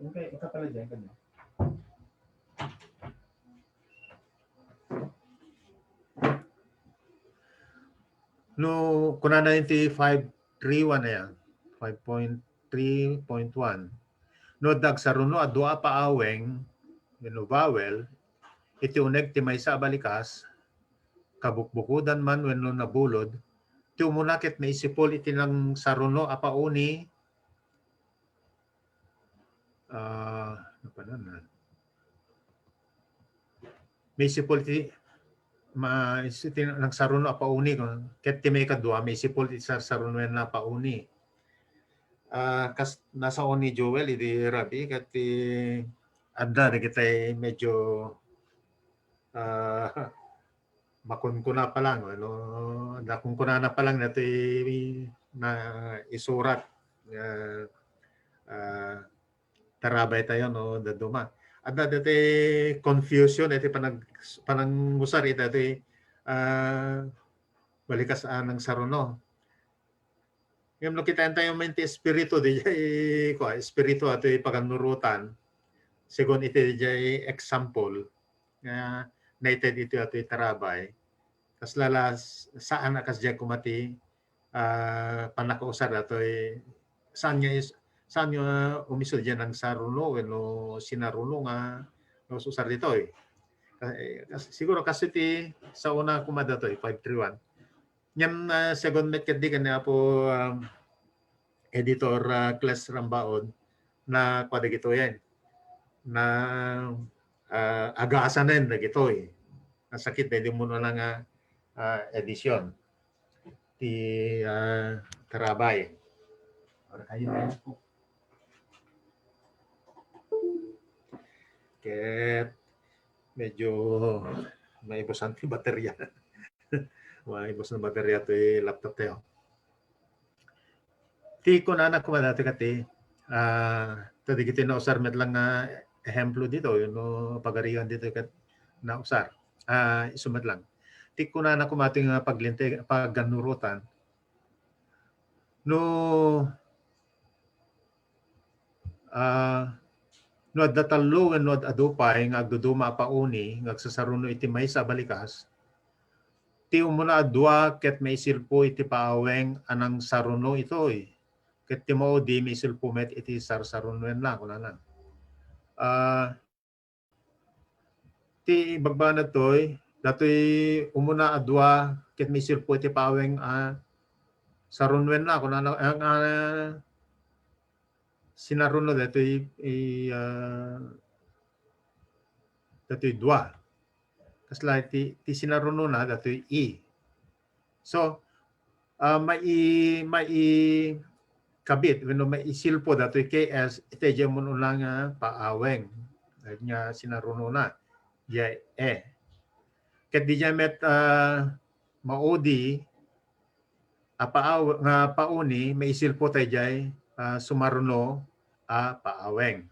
Okay, ikaw pala dyan, kanya. No, kunana iti five three one na yan, five point three point one. No, adda agsaruno a dua a paaweng, wenno vowel, iti uneg ti maysa a balikas, kabukbukodan man wenno nabulod, ti umuna ket naisipul iti nangsaruno a pauni, ah, ano pa na, na? Maisipul ti, ma-, iti nangsaruno a pauni, ket ti maikadua, maisipul ti sarsarunoenna a pauni. Ah, kas, nasaon ni Joel, idi rabii, ket ti adda dagitay medyo, ah, makunkuna pa lang, ano, nakunkunana pa lang datoy naisurat, ah, ah, tarabay tayo, no, dadduma. Adda dati confusion, iti panag-, panangusar ita ti, ah, balikas a nangsaruno. Ngem no kitaen tayo man ti espiritu, di jay, kua, espiritu atoy pagannurotan, segun iti jay example, nga naited iti atoy tarabay. Kasla la, saan a kasdiay koma ti, ah, pannakausar datoy, saan nga is-, saan nga umiso diay nangsaruno wenno sinaruno nga naus-usar ditoy. Ka-, eh, kas-, siguro kas iti saona koma datoy, five three one. Ngem, ah, segun met ketdi ken ni Apo, um, Editor, ah, Kles Rambaud, na kua dagitoyen, na, ah, agaasanen dagitoy. Nasakit daydi umuna nga, ah, edisyon ti, ah, tarabay. Ora kayo na po. Ket medyo maibusan ti baterya. Maibus na baterya ti laptop tayo. Ti kunana koma dati kati, ah, ta dagiti nausar met lang nga ehemplo dito, no, pagarigan dito ket nausar. Ah, isu met lang. Ti kunana koma ti nga paglinte-, paggannurotan, no, ah, no adda tallo wenno ad-adu pay nga agduduma a pauni nga agsasaruno iti maysa a balikas, ti umuna a dua ket maisilpo iti paaweng a nangsaruno itoy, ket ti maudi maisilpo met iti sarsarunoenna, kunana. Ah, ti ibagbaga datoy, datoy umuna a dua ket maisilpo iti paaweng a sarunoenna, kunana, a, a, sinaruno datoy, i, ah, datoy dua. Kasla ti, ti sinarunona datoy i. So, ah, mai-, maikabit wenno maisilpo datoy K S iti diay umuna nga paaweng nga sinarunona. Diay e. Ket diay met, ah, maudi a paaw-, nga pauni, maisilpo tay diay, ah, sumaruno a paaweng.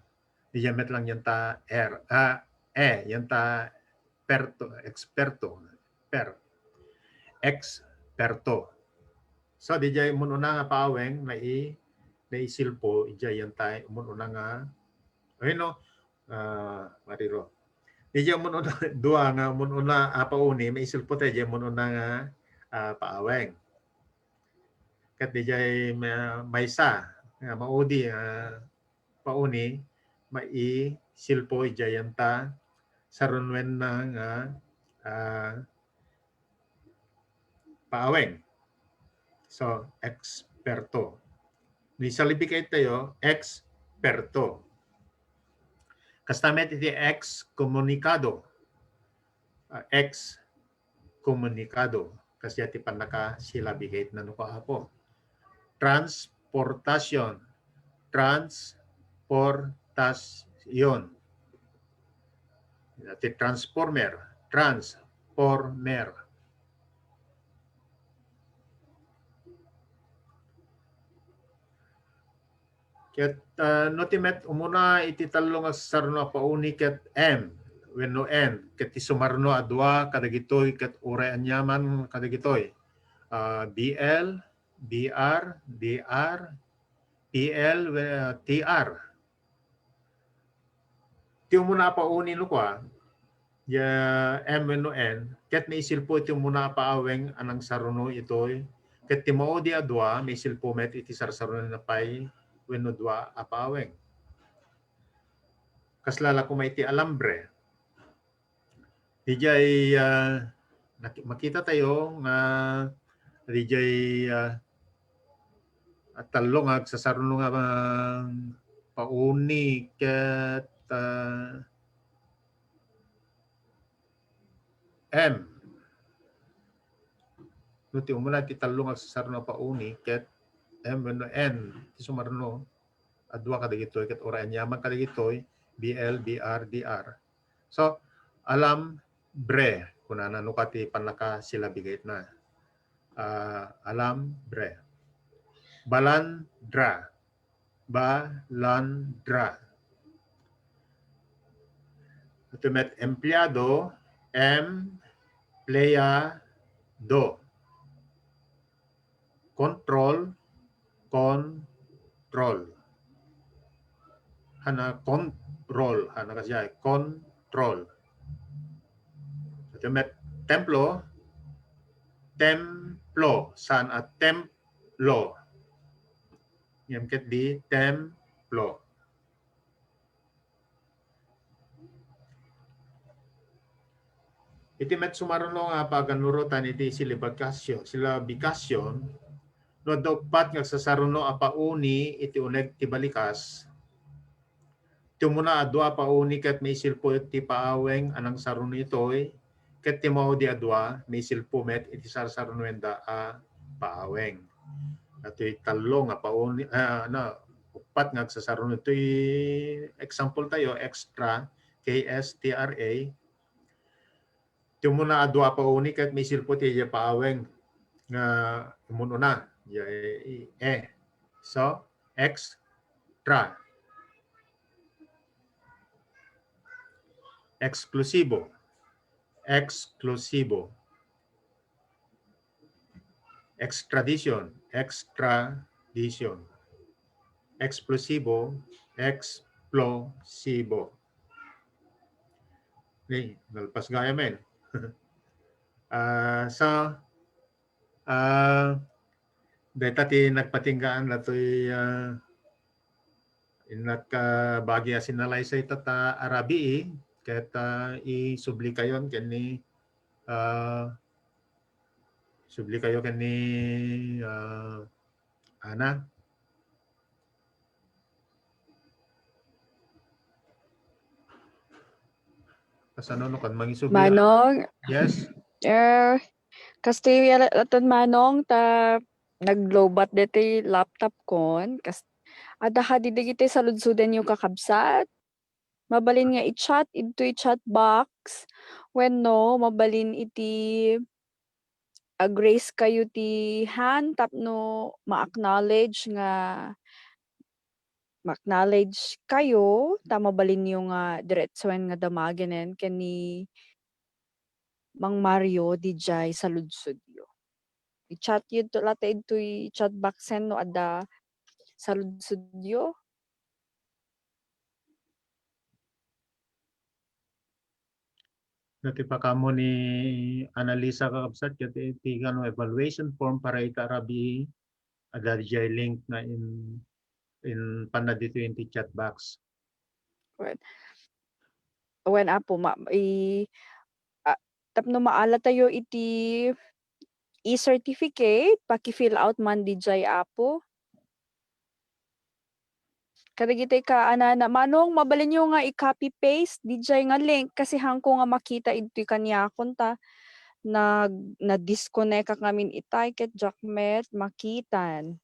Diay met lang yan ta er, ah, e, yan ta perto, eksperto, per, eksperto. So, didiay umuna nga paaweng, nai-, naisilpo, idiay yan tay, umuna nga, ay no, ah, mariro. Didiay umuna, dua nga umuna a pauni, maisilpo tay, didiay umuna nga, ah, paaweng. Ket didiay ma-, maysa, nga maudi, ah, pauni, maisilpo, idiay yan ta, sarunuenna nga, ah, paaweng. So, eksperto. No isalibigay tayo, eksperto. Kasta met iti ekskomunikado. Ah, ekskomunikado. Kasdiay ti pannakasilabigayna no ko, Apo. Transportasyon. Transportasyon. Ti transformer. Transformer. Ket, ah, no ti met umuna iti tallo nga sasaruno a pauni ket M wenno N, ket ti sumaruno a dua kadagitoy ket uray aniaman kadagitoy, ah, B L, B R, D R, P L, we-, ah, T R. Ti umuna a pauni no kua, ya M wenno N, ket naisilpo iti umuna a paaweng a nangsaruno itoy, ket ti maudi a dua, maisilpo met iti sarsarunoenna pay wenno dua a paaweng. Kasla la koma iti alambre. Didiay, ah, naki-, makita tayo nga didiay, ah, tallo nga agsasaruno nga, ah, pauni ket, ah, M. No, ti umuna ti tallo nga agsasaruno a pauni ket M wenno N ti sumaruno a dua kadagitoy, ket uray aniaman kadagitoy, B L, B R, D R. So, alambre, kunana, no kua ti pannakasilabigayna. Ah, alambre. Balandra. Balandra. Ito met empleado, empleado. Control, control. Hana control, hana kasdiay, control. Ito met templo, templo, saan a templo. Ngem ket di templo. Iti met sumaruno nga paganurotan iti silabikasyon, silabikasyon, no adda uppat nga agsasaruno a pauni iti uneg ti balikas, ti umuna a dua a pauni ket maisilpo ti paaweng a nangsaruno itoy, ket ti maudi a dua, maisilpo met iti sarsarunoenda a paaweng. Datoy tallo nga pauni, ah, na, uppat nga agsasaruno. Datoy example tayo, extra, K S T R A. Ti umuna a dua a pauni ket maisilpo ti paaweng nga umun-una. Ya, eh, eh. So, extra. Eksklusibo. Eksklusibo. Extradition. Extradition. Eksplosibo. Eksplosibo. Ni, nalpas gayam. Ah, sa, ah, dayta ti nagpatinggaan datoy, ah, innak, ah, bagi a sinalaysay ta, ta arabii, ket, ah, isublikayon ken ni, ah, sublikayo ken ni, ah, Ana. Kasano no kan mangisubli? Manong. Yes. Eh, kastoy laton, Manong, ta nag-lowbat ditoy laptop kon. Kas-, adda kadi dagiti saludsodenyo, kakabsat? Mabalin nga i-chat idtoy chat box wenno mabalin iti ag-raise kayo ti hand tapno ma-acknowledge nga, ma-acknowledge kayo, ta mabalinyo nga diretsoen nga damagenen ken ni Mang Mario didiay saludsodyo. I-chat yun to, latta idtoy chat box hen no adda saludsodyo. Dati pakamo ni Annalisa, kakabsat, ket iti kano evaluation form para ita rabii, adda diay link nga in, in panna dito yung chat box. Wen, wen, Apo, ma-, i-, ah, tapno maala tayo iti e-certificate, paki-fill out man diay, Apo. Kadagiti kaanana, Manong, mabalinyo nga i-copy paste diay nga link kasi haanko nga makita idtoy kaniakon ta nag-, na-disconnect-ak ngamin itay ket diak met makitan.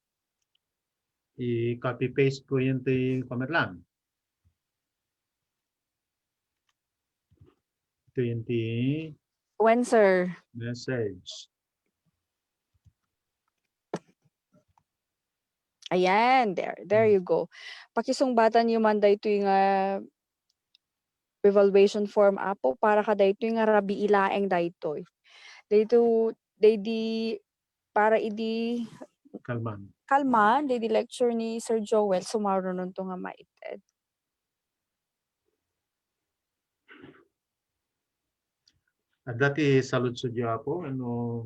I-copy paste ko yun ti comment lang. Ito yung ti When, sir? Message. Ayan, there, there you go. Pakisungbatan yo man daytoy nga evaluation form, Apo, para kadaytoy nga rabii laeng daytoy. Dayto, daydi, para idi Kalman. Kalman, daydi lecture ni Sir Joel, sumarunon to nga maited. Adda ti saludsodyo, Apo, ano,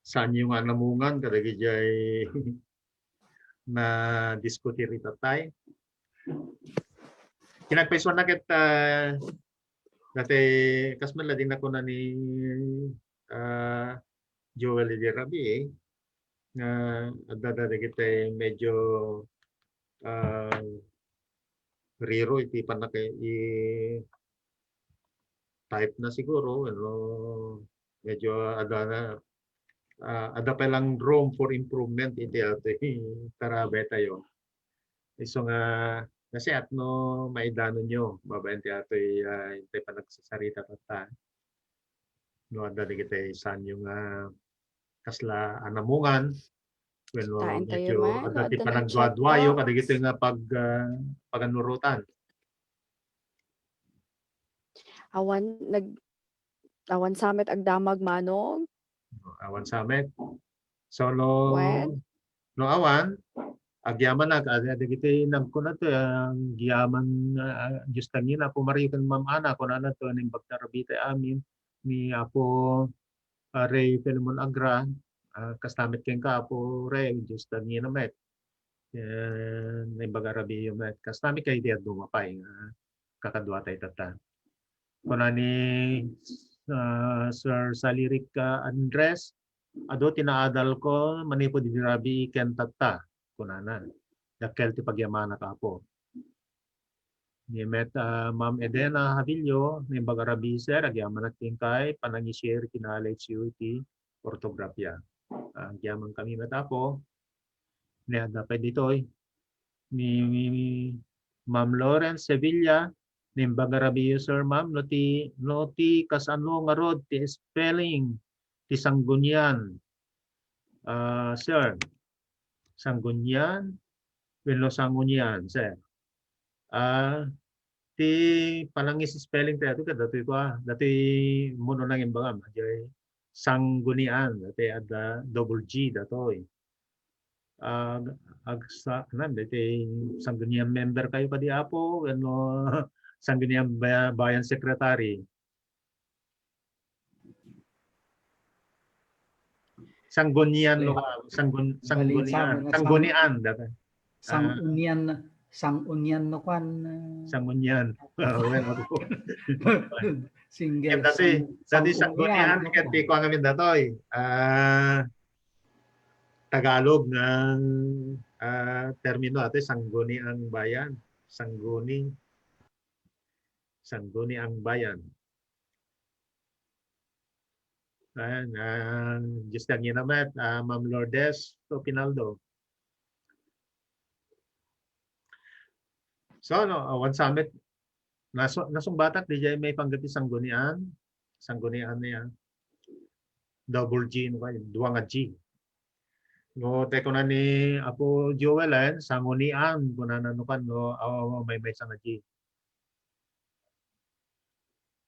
saanyo nga anamungan kadagiti nadiskutir ita tay? Kinagpaisuan na ket, ah, dati, kas man la din ako na ni, ah, Joel idi rabii, eh, nga adda dagiti medyo, ah, riro iti pannaka-, i-type na siguro, ano, medyo adda na, ah, adda pa lang room for improvement iti atoy tarabay tayo. Isu nga, nasiat no maidanonyo babaen ti atoy, ah, intay panagsasarita tatta. No, adda dagiti saanyo nga kasla anamungan, wenno Taen tayo medyo man, no? Adda ti Adda panagduaduayo nag-chat box. Kadagitoy nga pag-, ah, paganurotan. Awan, nag-, awan sa met agdamag, Manong. Awan sa met. So, no, Wen? No awan, agyamanak, adi, dagiti nagkuna to, ah, agyaman, ah, Diyos ta ngamin, Apo Mario ken Ma'am Ana, kunana to, naimbag ta rabii tay amin, ni Apo, ah, Rey Filemon Agra, ah, kasta met kenka, Apo Rey, Diyos ta ngamin met. Eh, naimbag a rabiiyo met. Kasta met kay di adu mapay nga kakadua tay tatta. Kuna ni, ah, Sir Salirik, ah, Andres, "Adu ti naadalko manipud idi rabii ken tatta," kunana. "Dakkel ti pagyamanak, Apo." Ni met, ah, Ma'am Edena Havillo, "Naimbag a rabii, sir, agyamanak ti inkay panangi-share ti knowledge yo iti ortografia." Ah, agyaman kami met, Apo. Ni adda pay ditoy. Ni Ma'am Lawrence Sevilla, "Naimbag a rabiiyo, sir, ma'am, no ti, no ti kasano ngarud ti spelling ti Sanggunian, ah, sir." Sanggunian, wenno Sangunian, sir. Ah, ti panangis-spelling tayo, ket datoy ko, ah, datoy muno nang imbagam, ajay Sanggunian, datoy adda double G, datoy. Ag-, agsa-, ano, dati Sangguniang member kayo kadi, Apo, wenno Sangguniang ba-, Bayan Secretary? Sanggunian, no, Eh, ka-, Sanggun-, bali, Sanggunian. Sang-, Sanggunian, dati. Ah. Sangunian, Sangunian, no, kwan, ah. Sangunian. Ah, well, Apo. Single, Dati, sang-, dati Sanggunian, Sanggunian, no, ket kwan. Ti kwan ngamin datoy. Ah, Tagalog nga, ah, termino, ate, Sangguniang Bayan. Sangguni. Sangguniang Bayan. Ayan, ah, Diyos ta ngamin met, ah, Ma'am Lourdes Topinaldo. So, no, ah, one summit. Nasu-, nasungbatak, di jay maipanggep ti Sanggunian. Sanggunian niya. Double G, no, kay dua nga G. No, tay kuna ni Apo Joel, eh, Sangunian, kunana no kan, no, aw, aw, maymaysa nga G.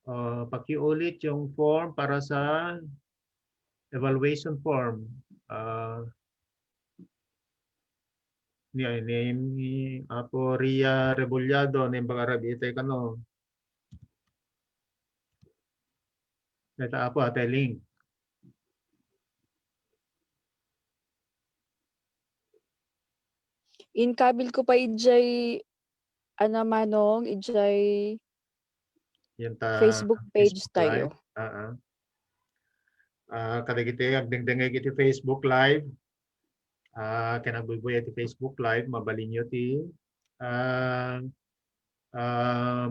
Ah, pakiulit yung form para sa evaluation form, ah, ni, ni, ni Apo Ria Rebullado, ni Bagarabi, itay kano. Ita Apo, atay link. Inkabil ko pa ijay, ano, Manong, ijay Yan ta Facebook page Facebook tayo. Live. Ah, ah. Ah, kadagiti agdengdengngeg iti Facebook Live. Ah, ken agbuybuya iti Facebook Live, mabalinyo ti, ah, ah,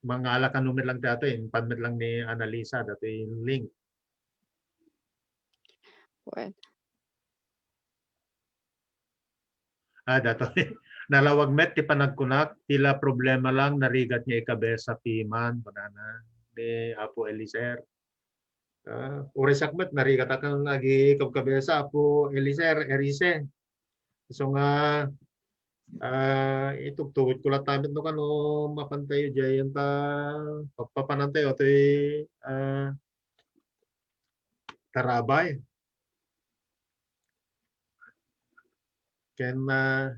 mangala kano met lang ti ato, impan met lang ni Annalisa, datoy link. Wen. Ah, datoy. Nalawag met ti panagkunak, tila problema lang, narigat nga ikabesa piman, kunana ni Apo Eliser. Ah, urisak met, narigat ak nga agikabkabesa, Apo Eliser, Erise. So nga, ah, itugtugod ko latta met no kano mapantayo diay, anta, pagpapanantayo, toy, ah, tarabay. Ken, ah,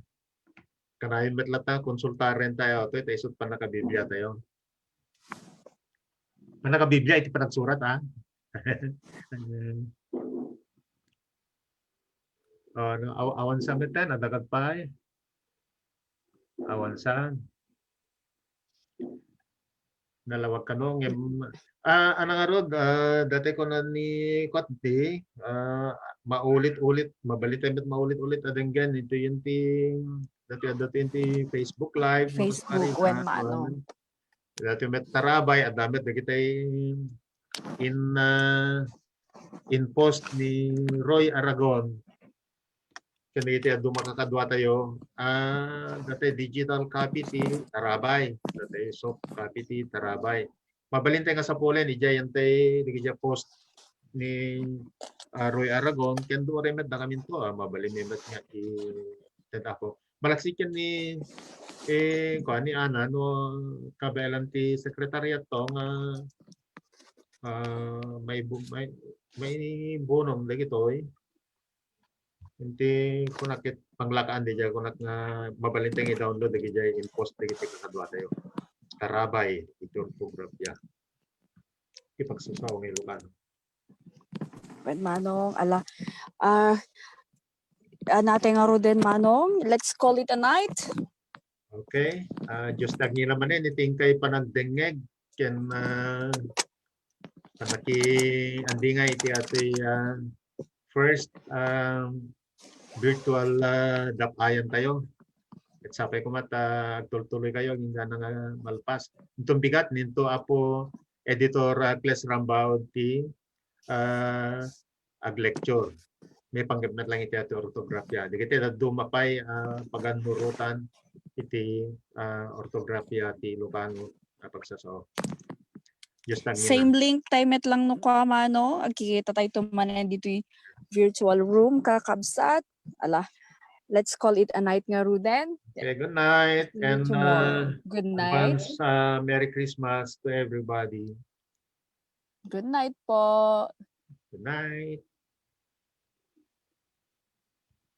kanayon met latta, konsultaren tayo, toy, ta isut pannakabiblia tayo. Pannakabiblia iti panagsurat, ah. Oh, no, aw-, awan sa met, eh, nadagag pay. Awan sa. Nalawag kano, ngem, ah, ano nga rod, ah, dati ko na ni Kot di, ah, maulit-ulit, mabalin tayo met maulit-ulit, adenggen, ito yun ti, dati, dati yun ti Facebook Live, no, Facebook, Marita, wen, ah, Manong. Dati met tarabay, adda met dagiti in, ah, in post ni Roy Aragon. Ken dagiti adu makakadua tayo, ah, dati digital copy ti tarabay, dati soft copy ti tarabay. Mabalin tayo nga sapulen, idiay yan tayo, dagiti post ni, ah, Roy Aragon, ken duwa met dakaminto, ah, mabalin met nga i-, ted ako. Malaksid ken ni, eh, kuan ni Ana, no, kabaelan ti secretariat to nga, ah, maibu-, mai-, maibunom dagitoy. Inti kunak ket panglakaan diay, kunak nga mabalin tayo i-download dagiti in post dagiti kakadua tayo. Tarabay, iti ortografia. Iti pagsasaw nga Ilocano. Wen, Manong, ala, ah, ah, natay nga ruden, Manong. Let's call it a night. Okay. Ah, Diyos dagiti manen, iti inkay panagdengngeg, ken, ah, panaki-, andi nga iti atoy, ah, first, um, virtual, ah, dap-ayan tayo. Ket sapay koma ta agtultuloy kayo, agingga nga malpas. Inton bigat, ninto Apo Editor, ah, Cles Rambaud ti, ah, ag-lecture. Maipanggep met lang iti atoy ortografia. Dagiti dadduma pay, ah, pagannurotan iti, ah, ortografia ti Ilocano a pagsasao. Diyos lang nila. Same link tayo met lang no kua, Manong. Agkikita tayo manen ditoy virtual room, kakabsat. Ala, let's call it a night nga ruden. Okay, good night. See you And, tomorrow. uh, Good night. Advance, uh, Merry Christmas to everybody. Good night po. Good night.